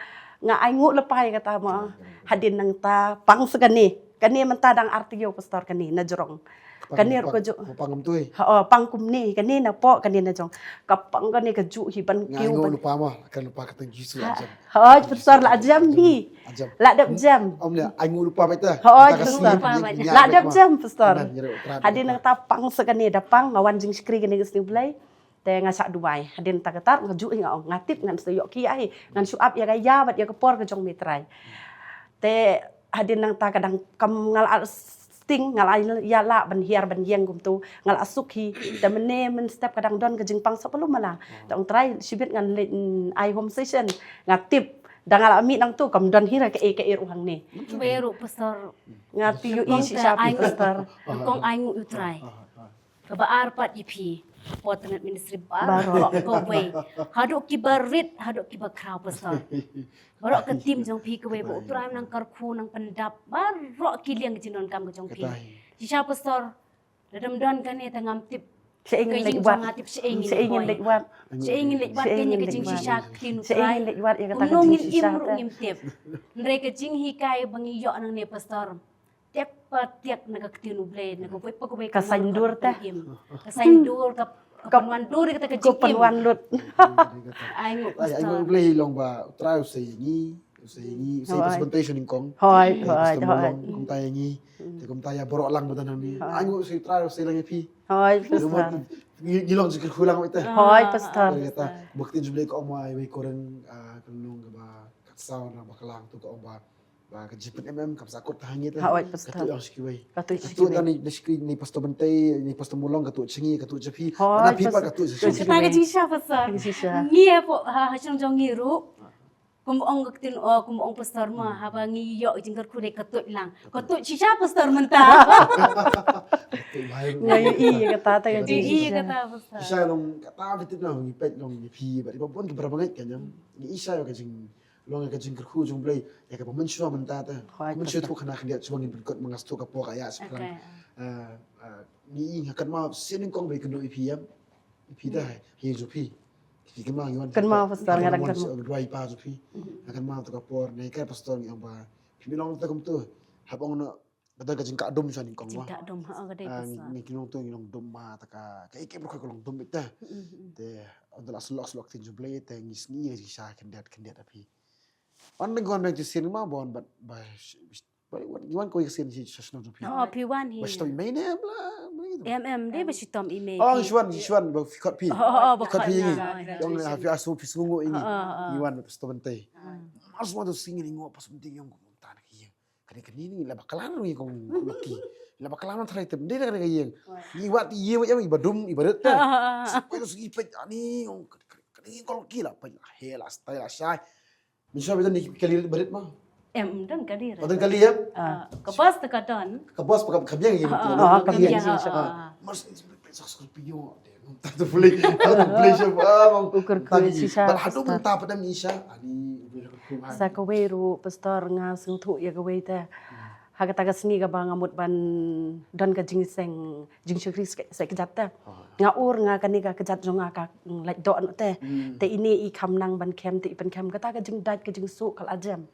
nga ainguh lypa ïa kata ma. Hadien nangta pang sa kane. Kane mynta dang ar taïew pastor kane na jrong. Kane ruh ka juh. Pang kumtui. Ha, oh, pang kumne, kane napoh, kane na jrong. Ka pang kane ka juh hi ban kiew ban. Nga ainguh lypa ma, kan lypa kata Jisu la jem. Ha, pastor la jem hi. La dep jem. Om le, ainguh lypa beit te. Ha, pastor. La dep jem pastor. Hadien nangta pang sa kane, da pang nga wan jingshakri kane ka sngi Blei. Te nga shah duwai. Hadien nangta kata nga juh hi nga ong, nga tip ngan sa ïoh khiah hi. Ngan shu ap ïa ka ïa bad ïa ka por ka jong me Trai. Te Hadien nangta ka dang kam nga la sting, nga la ïa lah ban hiar ban ïeng kumtu, nga la suk hi. Te mynne mynstep ka dang don ka jingpang sop lum mala. Te ong Trai, shibit ngan leit, mm, ai home session. Nga tip da nga la mih nangtu kam don hi ra kaei kaei ruh hangne. Kawei ruh pastor. Nga tip ïohi shisha phi pastor. Kong ai nguh ïa u Trai. Kaba ar pat ïa phi, por tnat ministry baroh kawei. Haduh kiba rit, haduh kiba khraw pastor. Baroh ka team jong phi kawei ba u Trai nang kyrkhu nang pyndap baroh ki liang ka jingdonkam ka jong phi. Shisha pastor, lada ym don kane te ngam tip. Shaei ngin leit wad. Shaei ngin leit wad. Shaei ngin leit wad kane ka jingshisha ka ktien u Trai. Kumno ngin im ruh ngim tip. Hynrei ka jinghikai ba ngi ïoh nangne pastor. Tiak pa tiak na ka ktien u Blei, na kawei pa kawei ka saindur te. Ka saindur ka, ka pynwandur kata ka jingim. Ai nguh pastor. Ai nguh u Blei long ba u Trai u sei ïa ngi, u sei ïa ngi, u sei pastor Bynta sha nyngkong. Hooid, hooid, hooid. Kumta ïa ngi. Te kumta ïa baroh lang ba don hangne. Ai nguh u sei u Trai u sei lang ïa phi. Hooid pastor. Ngi long jingkyrkhu lang ïa te. Hooid pastor. Ba ka ktien u Blei ka ong ba iwei Korinth, ah, ka lynnong kaba khatsaw na ba khatlang tu ka ong ba ba ka jingpynim em kam sa kut ha ngi te. Hooid pastor. Ka tuh ïa shi kiwei. Ka tuh ïa shi kiwei. Ka tuh ïa shi kiwei, ni pastor Bynta, ni pastor Mulong, ka tuh ïa shi ngi, ka tuh ïa shi phi. Hooid pastor. Ka tuh ïa shi ngi. Kata ka jingshisha pastor. Ka jingshisha. Ngi ha shnong jong ngi ruh. Kum ong ka ktien, oh, kum ong pastor ma, haba ngi ïoh jingkyrkhu dei ka tuh lang. Ka tuh shisha pastor mynta. Nga ïohi kata, ta ka jingshisha. Ïohi kata pastor. Shisha long kata bitit na ngi peit long ngi phi ba ri ba bun ki ba ba ngi ka nyam. Ngi shisha ka jing Long ïa ka jingkyrkhu jong u Blei ïa kaba mynshuwa mynta te. Mynshuwa tu khana khyndiat shuwa ngin pynkut ma nga sdang ka por ka ïa shiphrang. Ngi ïa nga kynmaw sien nyngkong ba i kynduh ïa phi ïa phi da ïa jong phi. Phi kynmaw ngi wan kynmaw pastor nga dang kynmaw duwai pa jong phi. Nga kynmaw tu ka por ne ka pastor ngi ong ba phi long ta kumtu hap ong no. Ka don ka jingkah dum sha nyngkong wa. Jingkah dum ha ka dei pastor. Ngi ki long tu ngi long dum ma ta ka ka ikep ruh ka long dum beit te. Te ynda la slok slok ktien jong u Blei te ngi sngi ngi sha khyndiat khyndiat ha phi. Wan dang wan dang shisien ma bon bat ba ngi wan ko shisien shi sha shnong jong phi. Oh phi wan hi. Ba shnong mei ne bla. Em em dei ba shitom i mei. Oh shuan shuan ba phi khot phi. Oh ba khot phi ngi. Yong ha phi asu phi sungu ngi. Ngi wan ba shitom bynta. Mar shuwa tu sngi ngi ngo pas bynta yong ko ta na ki. Kane kane ni la bakla ngi kong ki. La bakla ngi trai tem dei kane ka ïing. Ngi wat ïing wat ïing ba dum i ba rit. Sipai tu sigi peit ani kane kong ki la peit la he la stai la shai. Min shai bedan ni kali ba rit ma. Em dan kali. Bedan kali ya. Ka bas ta ka don. Ka bas pa ka biang ïing tu. Ka biang. Mas sak sak piyo. Tatu pulih, tatu pulih siapa bang. Ukur kulit sisa. Bal hadu menta padam isha. Ani ukur kulit. Sa kawei ruh pastor nga sngewthuh ïa kawei te. Ha kata ka sngi kaba nga mut ban don ka jingseng jingshakri sa kjat te. Nga ur nga kane ka kjat jong nga ka lait doh noh te. Te ine i kham nang ban khem te i pynkhem kata ka jingdait ka jingsuh ka la jem.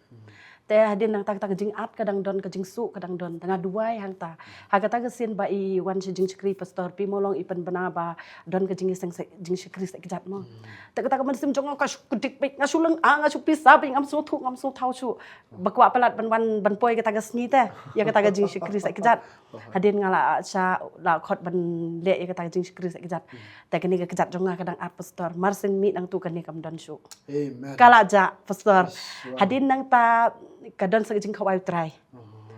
Te hadien nangta kata ka jingat ka dang don ka jingsuh ka dang don te nga duwai hangta. Ha kata ka sien ba i wan sha jingshakri pastor Pi Mawlong i pynbna ba don ka jingiseng jingshakri sa kjat mo. Te kata ka mynsiem jong nga ka shu kdik beit nga shu leng ah nga shu pisa beit ngam sngewthuh ngam sngewthaw shuh. Ba kwah palat ban wan ban poi kata ka sngi te ïa kata ka jingshakri sa kjat. Hadien nga la sha la khot ban leh ïa kata ka jingshakri sa kjat. Te kane ka kjat jong nga ka dang at pastor mar sien mih nangtu kane kam don shuh. Ka la jah pastor. Hadien nangta ka don sa ka jingkhawai u Trai.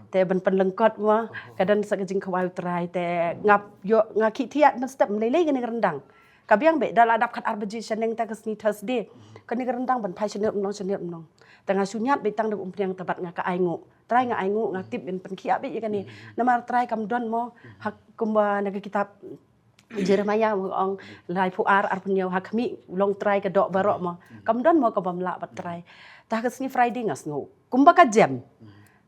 Te ban pynlyngkot mo ka don sa ka jingkhawai u Trai te ngap ïoh nga khih thiah ban step mlei lei kane ka ryndang. Ka biang beit da la dap khat ar baje shaneng ta ka sngi Thursday. Kane ka ryndang ban phai shaneng mnong shaneng mnong. Te nga shu ñiad beit tang da umphniang ta bad nga ka ai nguh. Trai nga ai nguh nga tip ban pynkhiah beit ïa kane. Namar Trai kam don mo ha kumba na ka kitab Jeremiah mo ong laiphew ar arphew hynñiew ha khmih u long Trai ka doh baroh mo. Kam don mo ka bym lah bad Trai. Ta ka sngi Friday nga sngew kumba ka jem.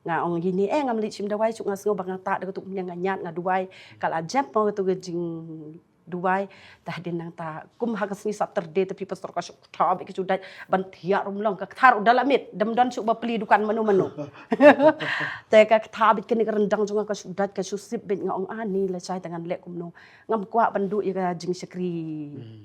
Nga ong ïa ine eh ngam leit shim dawai shuh nga sngew ba nga tah da katu ka umphniang nga ñiad nga duwai ka la jem mo katu ka jingduwai. Ta hadien nangta kum ha ka sngi Saturday te phi pastor ka shu ktha beit ka shu dait ban thiah rum long ka kthar u da la miet dem don shuh ba plie dukan mano mano. Te ka ktha beit kane ka ryndang jong nga ka shu dait ka shu sip beit nga ong ani lashai te ngan leh kumno. Ngam kwah ban duh ïa ka jingshakri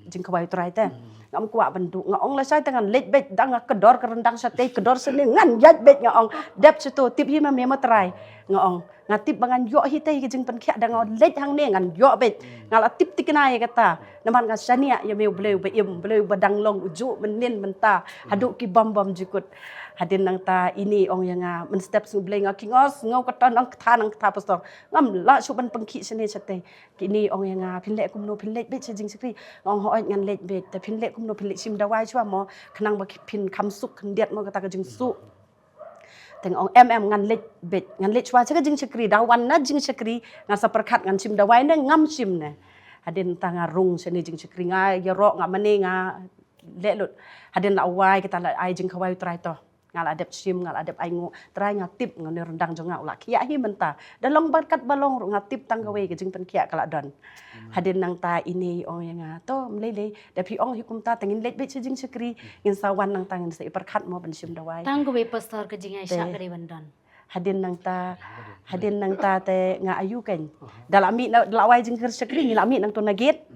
jingkhawai u Trai te. Ngam kwah ban duh nga ong lashai te ngan leit beit da nga kdor ka ryndang shatei kdor shaneng ngan ïaid beit nga ong dep shato tip hi ma me ma Trai nga ong. Nga tip ba ngan ïoh hi te hi ka jingpynkhiah da nga leit hangne ngan ïoh beit. Nga la tip tikna ïa kata. Namar nga shaniah ïa me u Blei uba im u Blei uba dang long u juh mynnin mynta haduh ki bym bym jukut. Hadien nangta ine i ong ïa nga, mynstep sngew Blei nga ki ngos, nga kata nang kata nang kata pastor. Ngam lah shuh ban pynkhih shane shatei. Ine i ong ïa nga, phin leh kumno, phin leit beit sha jingshakri. Nga ong hooid ngan leit beit. Te phin leh kumno, phin leit shim dawai shuwa mo, khnang ba phin kham suk khyndiat mo kata ka jingsuk. Te nga ong em em ngan leit beit, ngan leit shuwa sha ka jingshakri, da wan na jingshakri, nga sa pyrkhat ngan shim dawai ne ngam shim ne. Hadien ta nga rung shane jingshakri, nga ïaroh, nga mane, nga leh lut. Hadien la wai kita la ai jingkhawai u Trai to. Nga la dep shim, nga la dep ainguh, Trai nga tip nga ne ryndang jong nga u la khiah hi mynta. Da long bad katba long ruh nga tip tang kawei ka jingpynkhiah ka la don. Hadien nangta ine i ong ïa nga, to mlei lei, da phi ong hi kumta te ngin leit beit sha jingshakri, ngin sa wan nangta ngin sa ïa pyrkhat mo ban shim dawai. Tang kawei pastor ka jingïaishah ka dei ban don. Hadien nangta, hadien nangta te nga aiu kein. Da la mih na, da la wai jingshakri ngi la mih nangto na gate.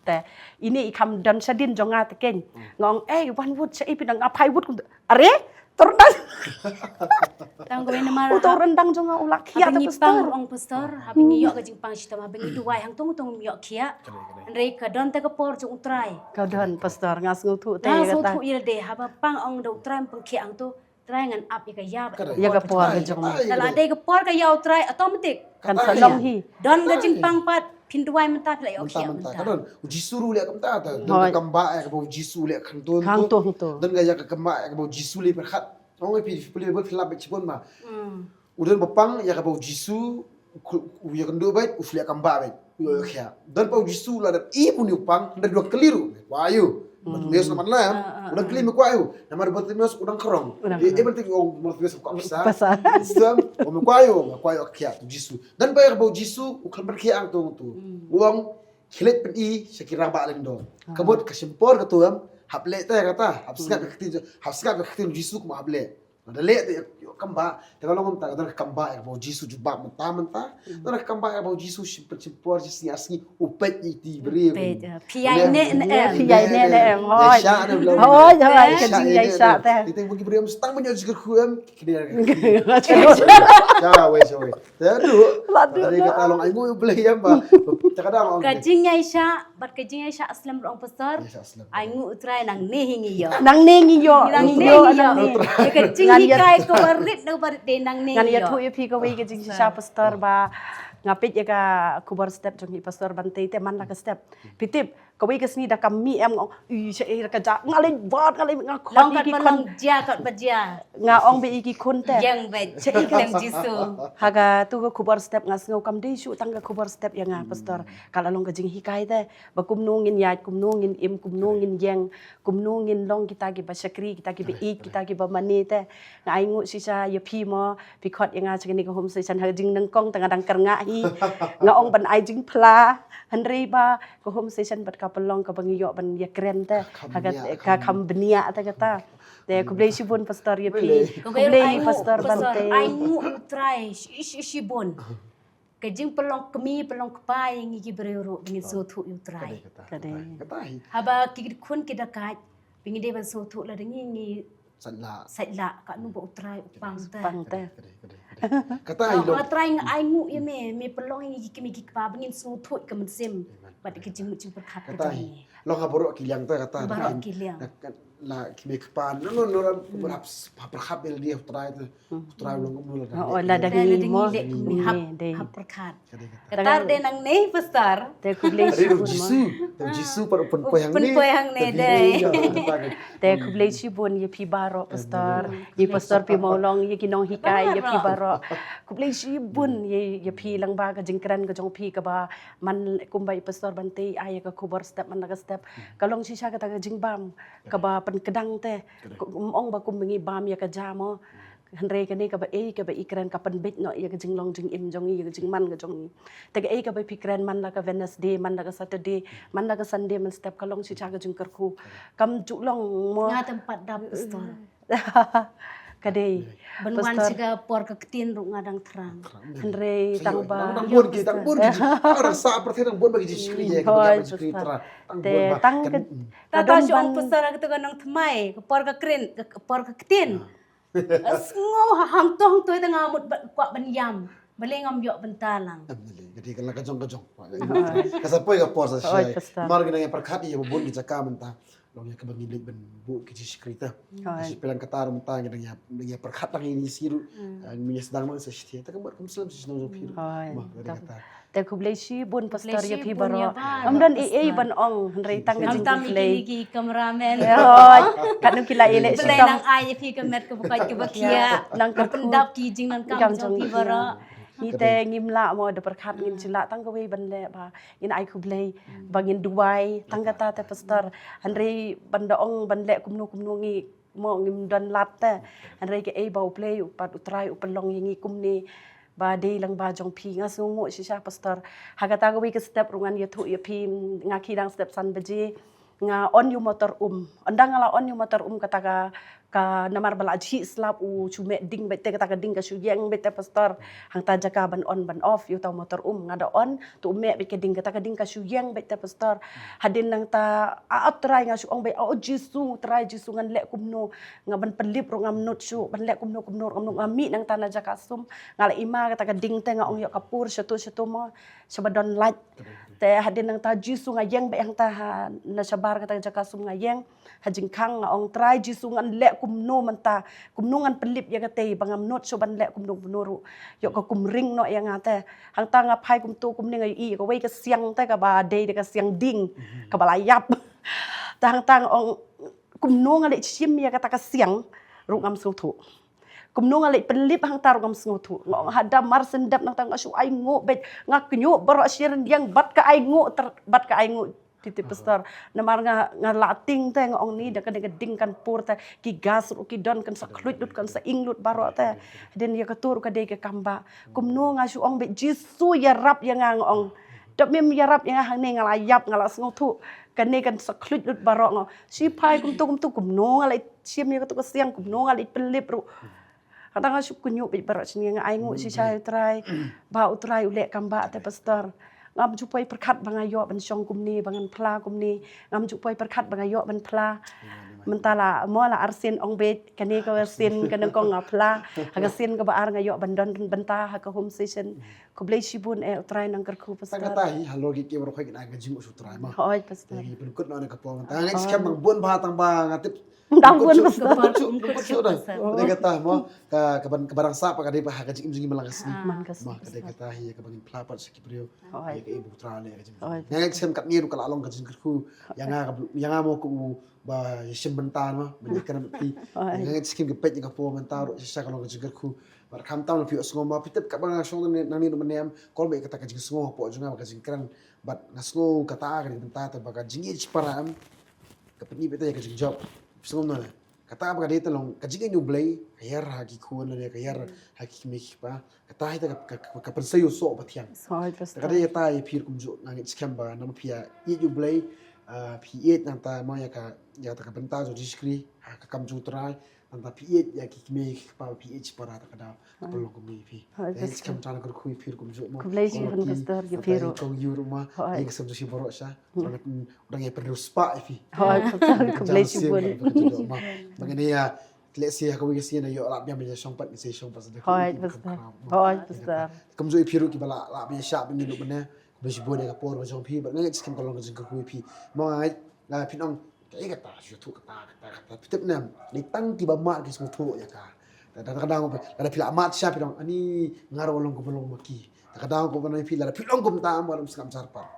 Te ine i kham don shadien jong nga te kein. Nga ong, ei, wan wut sha i phi nang nga phai wut kumta. Are? To ryndang. Tang kawei namar u to ryndang jong nga u la khiah te pastor. Haba ngi pang ong pastor, haba ngi ïoh ka jingpang shitom, haba ngi duwai hangto to ngim ïoh khiah. Hynrei ka don te ka por jong u Trai. Ka don pastor, nga sngewthuh te. Nga sngewthuh ïa lade, haba pang ong da u Trai ym pynkhiah hangto, Trai ngan ap ïa ka ïa. Ïa ka por ka jong nga. Te la dei ka por ka ïa u Trai automatic. Kan sa long hi. Don ka jingpang pat, phin duwai mynta phi la ïoh khiah mynta. Ka don. U Jisu ruh u leh kumta te. Don ka kambah ïa kaba u Jisu u leh hangto hangto. Don ka ïa ka kambah ïa kaba u Jisu u leh pyrkhat. Ong phi phi pule bad phi lap bad shibun ma. U don ba pang ïa kaba u Jisu u ïakynduh bad u shu leh kambah bad u ïoh khiah. Don ba u Jisu la dep i puni u pang, hynda u dang kylli ruh, me kwah aïu? Bartimeus na man la em. U dang kylli me kwah aïu? Namar Bartimeus u dang khrong. Ïa ban te u Bartimeus kwah pisa. Pisa. Ong me kwah aïu? Me kwah ïoh khiah, to Jisu. Don ba ïa kaba u Jisu u khlem ban khiah hangto hangto. U ong khie leit pyni sha ki rangbah lyngdoh. Ka mut ka shim por kato em, hap leh te kata, hap sngap ka ktien, hap sngap ka ktien Jisu kumba hap leh. Da leh te ïoh kambah, te ka long kumta, ka don ka kambah ïa kaba u Jisu jubab mynta mynta. Don ka kambah ïa kaba u Jisu shim pynshim por shi sngi ar sngi u peit ïa iti briew. Peit, phi ïaineh ne em. Phi ïaineh ne em. Hooid. Hooid, hooid, ka jingïaishah te. Te te ki briew stang ban ïoh jingkyrkhu em, kine. Sha wei, sha wei. Te du. La du. Kata long ainguh ïa u Blei em ba. Te ka dang ong. Ka jingïaishah bad ka jingïaishah slem ruh ong pastor. Ainguh u Trai nangne hi ngi ïoh. Nangne ngi ïoh. Nangne ngi ïoh. Ka jinghikai kaba rit na ba rit de nangne ngi ïoh. Ngan ïathuh ïa phi kawei ka jingshisha pastor ba nga peit ïa ka khubor step jong i pastor Bante te man la ka step. Phi tip kawei ka sngi da kam mih em nga ong i sha ei ka ja nga leh bad nga leh nga khot ïa ki khun. Jia kat ba jia. Nga ong ba ïa ki khun te. Jeng ba jeng Jisu. Ha ka tu ka khubor step nga sngew kam dei shu tang ka khubor step ïa nga pastor. Ka la long ka jinghikai te. Ba kumno ngin ïaid, kumno ngin im, kumno ngin ïeng, kumno ngin long kita kiba shakri, kita kiba ïeit, kita kiba mane te. Nga ainguh shisha ïa phi mo, phi khot ïa nga sha kane ka home station ha ka jingnyngkong te nga dang kyrngah hi. Nga ong ban ai jingphla, hynrei ba ka home station bad ka pynlong kaba ngi ïoh ban ïakren te. Ka kham bniah te kata. Te khublei shibun pastor ïa phi. Khublei pastor Bante. Ainguh u Trai shi shi shibun. Ka jingpynlong kmie pynlong kpa ïa ngi ki briew ruh ba ngin sngewthuh ïa u Trai. Ka dei kata. Haba ki khun ki da kait ba ngi dei ban sngewthuh lada ngi ngi sait lah. Sait lah ka nu ba u Trai u pang te. Pang te. Kata hi long. Trai nga ainguh ïa me, me pynlong ïa ngi ki kmie ki kpa ba ngin sngewthuh ka mynsiem bad ka jingmut jingpyrkhat ka jong ngi. Long ha baroh ki liang te kata. Baroh ki liang. La ki me kpa no no no la hap pyrkhat bel dia u Trai te. U Trai u long kumno la. Oh, la da ngi mo. Hap hap pyrkhat. Kata de nangne pastor. Te khublei shibun mo. Jisu, te Jisu pat u pynpoi hangne. Pynpoi hangne dei. Te khublei shibun ïa phi baroh pastor. Ïa pastor Pi Mawlong, ïa ki nonghikai, ïa phi baroh. Khublei shibun ïa ïa phi lyngba ka jingkren ka jong phi kaba man kumba i pastor Bante ai ïa ka khubor step man la ka step. Ka long shisha kata ka jingbam. Kaba pynkdang te. Ym ong ba kum ba ngi bam ïa ka ja mo. Hynrei kane kaba ei kaba i kren ka pynbeit noh ïa ka jinglong jingim jong i, ïa ka jingman ka jong i. Te ka ei kaba phi kren man la ka Wednesday, man la ka Saturday, man la ka Sunday, man step ka long shisha ka jingkyrkhu. Kam ju long mo. Nga tam pat dap pastor. Ka dei. Ban wan sha ka por ka ktien ruh nga dang thrang. Hynrei tang ba. Dang bun ki, dang bun ki. Dang sa pyrthei dang bun ba ki jingshakri ïa ka jingshakri thrang. Te tang ka. Tata shu ong pastor ka tu ka nongthymmai ka por ka kren ka por ka ktien. Sngew ha hangto hangto ita nga mut kwah ban ïam. Balei ngam ïoh bynta lang. Ka dei ka la ka jong ka jong. Ka sa poi ka por sa shai. Mar ka nang ïa pyrkhat ïa ba bun ki jaka mynta. Long ïa kaba ngi leit ban buh ki jingshakri te. Hooid. Shi pyrshang kata ruh mynta ngi dang ïa, dang ïa pyrkhat tang ïa ini shi ruh. Hmm. Ah, ngi ïa sdang noh sa shi te. Te ka mut ka Muslim shi nong jong phi ruh. Hooid. Mo, ka dei kata. Te khublei shibun pastor ïa phi baroh. Ngam don ei ei ban ong hynrei tang ka jingkhublei. Ngam tam ïa ki cameraman. Hooid. Katno ki la ïaleh shitom. Khublei nang ai ïa phi ka met kaba koit kaba khiah. Nang ka pyndap ki jingdonkam jong phi baroh. Ngi te ngim lah mo da pyrkhat ngin shu lah tang kawei ban leh ba ngin ai khublei ba ngin duwai tang kata te pastor. Hynrei ban da ong ban leh kumno kumno ngi mo ngim don lad te. Hynrei kaei ba U Blei u pat U Trai u pynlong ïa ngi kumne ba dei lang ba jong phi nga sngewnguh shisha pastor. Ha kata kawei ka step ruh ngan ïathuh ïa phi nga khie dang step san baje. Nga on ïa u motor um. Ynda nga la on ïa u motor um kata ka, ka namar ba la jhieh slap u shu meh ding beit te kata ka ding ka shu ïeng beit te pastor. Hangta jaka ban on ban off ïa uta u motor um nga da on tu u meh beit ka ding kata ka ding ka shu ïeng beit te pastor. Hadien nangta a Trai nga shu ong beit o Jisu Trai Jisu ngan leh kumno nga ban pynlip ruh ngam nud shuh ban leh kumno kumno ruh ngam nud nga mih nangta na jaka sum nga la ima kata ka ding te nga ong ïoh ka pur shatu shatu mo shaba don lait. Te hadien nangta Jisu nga ïeng beit hangta ha na shabar kata ka jaka sum nga ïeng ha jingkhang nga ong Trai Jisu ngan leh kumno mynta kumno ngan pynlip ïa katei ba ngam nud shuh ban leh kumno kumno ruh ïoh ka kum ring noh ïa nga te hangta nga phai kumto kumne nga ïohi ïa kawei ka siang te kaba dei da ka siang ding kaba la ïap te hangta nga ong kumno nga leh shim ïa kata ka siang ruh ngam sngewthuh. Kumno nga leh pynlip hangta ruh ngam sngewthuh. Nga ong hada mar sendap nangta nga shu ai nguh beit nga kñiuh baroh shi ryndiang bad ka ai nguh ter, bad ka ai nguh titi pastor. Namar nga nga la ting te nga ong ni da ka ding ka ding kan pur te ki gas ruh ki don kan sa khluit lut kan sa ing lut baroh te. Hadien ïa katu ruh ka dei ka kam ba kumno nga shu ong beit Jisu ïarap ïa nga nga ong. Dap mem ïarap ïa nga hangne nga la ïap nga la sngewthuh. Kane kan sa khluit lut baroh nga ong. Shi phai kumtu kumtu kumno nga la shim ïa katu ka siang kumno nga la pynlip ruh. Hangta nga shu kñiuh beit baroh shi nga ai nguh shisha ïa U Trai. Ba U Trai u leh kam ba te pastor. Ngam ju poi pyrkhat ba nga ïoh ban shong kumne ba ngan phla kumne. Ngam ju poi pyrkhat ba nga ïoh ban phla. Mynta la mo la arsien ong beit kane ka arsien ka nyngkong nga phla. Ha ka sien kaba ar nga ïoh ban don bynta ha ka home session. Khublei shibun eh U Trai nang kyrkhu pastor. Tang kata hi halor ki ki baroh ki na ka jingmut U Trai ma. Hooid pastor. Ngi pynkut noh na ka por mynta. Nga ngeit skhem nang bun ba tang ba nga tip Dang bun pastor. Dei kata mo ka ka ban ka barang sa pa ka dei pa ha ka jingim jingim lang ka sngi. Man ka sngi. Ka dei kata hi ka bangin phla pat sa ki briew. Ka i bu tra le ka jingim. Nga ngeit skhem kat ni ruh ka la long ka jingkyrkhu. Ya nga ya nga mo ku ba ya shim bynta mo ban ya kana mati. Nga ngeit skhem ka peit ka po bynta ruh shisha ka long ka jingkyrkhu. Bad khamtam la phi sngew ma phi tip ka ba nga shong nang ni ruh mane am kol me kata ka jingsngew po jong nga ka jingkren. Bad nga sngew kata ka dei bynta ta ba ka jingim shipara am. Ka pyni beit ïa ka jingjop. Sngewbha na kata ba ka dei ta long ka jingïeit U Blei ka hiar ha ki khun lane ka hiar ha ki kmie ki kpa kata hi ta ka pynsei u soh ba thiang. Ta ka dei ta ïa phi kumjuh nga ngeit skhem ba namar phi ïeit U Blei phi ïeit nangta ma ïa ka ïa ta ka bynta jong Jisu Khrist ha ka kam jong U Trai nangta phi ïeit ïa ki kmie ki kpa phi ïeit shipara ta ka daw. Ka pynlong kumne ïa phi. Thanks kam tang kyrkhu ïa phi ruh kumjuh mo. Khublei shibun pastor ïa phi ruh. Kong ïa ruh ma. Ïa ka sem jong shi baroh sha. Dang ïa pynriewspah ïa phi. Khublei shibun. Ma ngin ïa lehse ha kawei ka sien ïoh lah biang ban ïa shong pat ngi sa shong pat sa da. Hooid pastor. Kumjuh ïa phi ruh kiba lah lah ban ïa shah ban ïa duh ban ïa. Khublei shibun ïa ka por ka jong phi bad nga ngeit skhem ka long ka jingkyrkhu ïa phi. Ma nga ngeit nga phi nong Kaei kata shu thuh kata kata kata phi tip ne em. Dei tang kiba mad ki sngewthuh ïa ka. Te dang ka dang lada phi la mad sha phi dang ani nga ruh long kumba long ma ki. Te ka dang kumba nang phi lada phi long kumta mo lam sngap jar pat.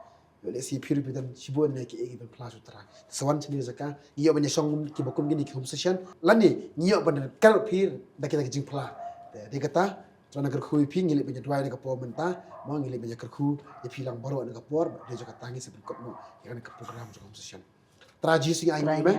Ïoh lehse phi ruh phi don shibun ne kiei kiban phla shu trai. Te sa wan shane jaka ngi ïoh ban ïa shong kiba kum kine ki home session. Lane ngi ïoh ban kyrpad phi da kita ki jingphla. Te dei kata Trai nang kyrkhu ïa phi ngi leit ban ïa duwai da ka por mynta. Mo ngi leit ban ïa kyrkhu ïa phi lang baroh da ka por. Dei jaka ta ngi sa pynkut mo ïa kane ka program jong home session. Trai Jisu ngi ainguh ïa me.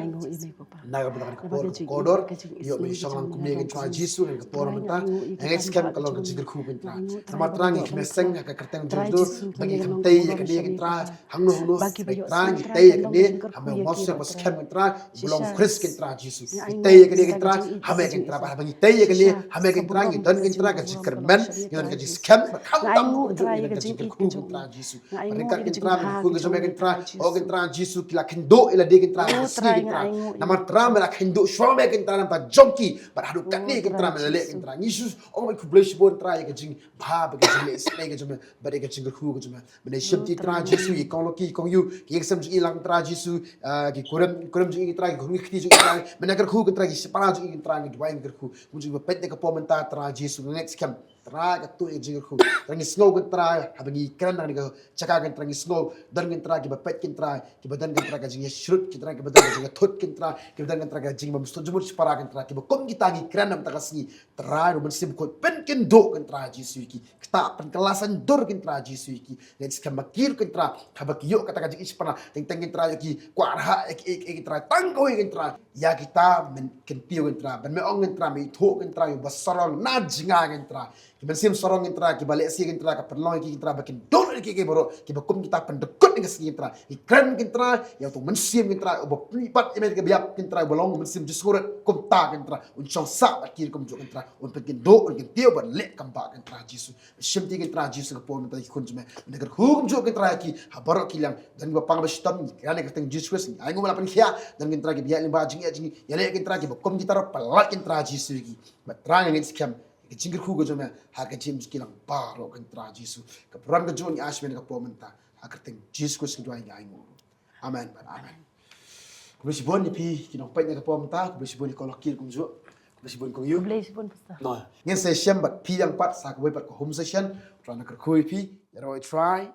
Na ka bynta ka por ka kordor ïoh me shong lang kumne ka Trai Jisu ka por mynta. Ngi skhem ka long ka jingkyrkhu ka Trai. Namar Trai ngi kmen seng ka kyrteng jong Jisu ba ngi kynthei ïa kane ka Trai. Hangno hangno ba ngi Trai ngi tei ïa kane. Hame mos ba skhem ka Trai. Blong Khrist ka Trai Jisu. Ngi tei ïa kane ka Trai. Hame ka Trai ba ngi tei ïa kane. Hame ka Trai ngi don ka Trai ka jingkyrmen. Ngi don ka jingskhem. Khamtam ka jingkyrkhu ka Trai Jisu. Ryngkat ka Trai ba ngi khun ka jong me ka Trai. O ka Trai Jisu ki la khynduh ïa la Ïa kyntra, namar Trai me la kynduh shuwa me kyntra namar jong ki, bad haduh katne kyntra me la leh kyntra. Ngi shu ong ba khublei shibun Trai ïa ka jingbha bad ka jingleh sngewbha ka jong me bad ïa ka jingkyrkhu ka jong me. Mynne shim ti Trai Jisu, ïa kong Loki, kong Yu, ki ïing sem jong i lang Trai Jisu, ki kurim kurim jong i Trai, ki khun ki kti jong i Trai, mynne kyrkhu kyntra ki shipara jong i Trai, ngi duwai ngi kyrkhu. Kumjuh ba peit na ka por mynta Trai Jisu, nga ngeit skhem Trai ka tuh ïa ka jingkyrkhu. Trai ngi sngew kyntra haba ngi kren na kane ka jaka kyntra ngi sngew don kyntra kiba peit kyntra, kiba don kyntra ka jingïasyrut kyntra, kiba don ka jingïathut kyntra, kiba don kyntra ka jingbymsngewthuh jingmut shipara kyntra, kiba kum kita ngi kren na mynta ka sngi. Trai Mynsiem Bakhuid pynkynduh kyntra Jisu ïa ki. Kata pynkylla saiñdur kyntra Jisu ïa ki. Ngeit skhem ba ki ruh kyntra haba ki ïoh kata ka jingïeit shipara, teng teng kyntra ïa ki kwah rhah ïa ki, ïa ki, ïa ki Trai, tang kawei kyntra. Ïa kita men kyntiew kyntra, ban me ong kyntra, me ithuh kyntra, ïa ba sarong na jngai kyntra. Ki mynsiem sarong kyntra, kiba lehse kyntra, ka pynlong ïa ki kyntra ba kin duh ïa ki, ki baroh kiba kum kita pyndykut ïa ka sngi kyntra. Ki kren kyntra ïa uto u mynsiem kyntra uba pynïaid ïa me, kiba ïap kyntra, uba long u mynsiem jingshngaiñ kumta kyntra. Un shong sah bad ki ruh kumjuh kyntra, un pynkynduh, un kyntiew ban leh kam ba kyntra Jisu. Shim ti kyntra Jisu ka por mynta ki khun jong me, mynta ka kyrkhu kumjuh kyntra ïa ki ha baroh ki liang. Don kiba pang ba shitom, ngi kren ha ka kyrteng Jisu Khrist, ngi ai nguh ba la pynkhia. Don kyntra kiba ïaid lyngba jingïaid jingïaleh kyntra, kiba kum kita ruh, pyllait kyntra Jisu ïa ki. Bad Trai nga ngeit skhem ïa ka jingkyrkhu ka jong me ha ka jingim jong ki lang baroh kyntra Jisu. Ka burom ka jong ngi ai sha me ha ka por mynta, ha ka kyrteng Jisu Khrist ngi duwai ngi ai nguh. Amen bad amen. Khublei shibun ïa phi ki nongpeit na ka por mynta, khublei shibun ïa kong Loki kumjuh, khublei shibun kong Yu. Khublei shibun Pastor. Ngin sa ïashem bad phi ïa pat sa kawei pat ka home session. Trai un kyrkhu ïa phi. Ïaroh ïa Trai.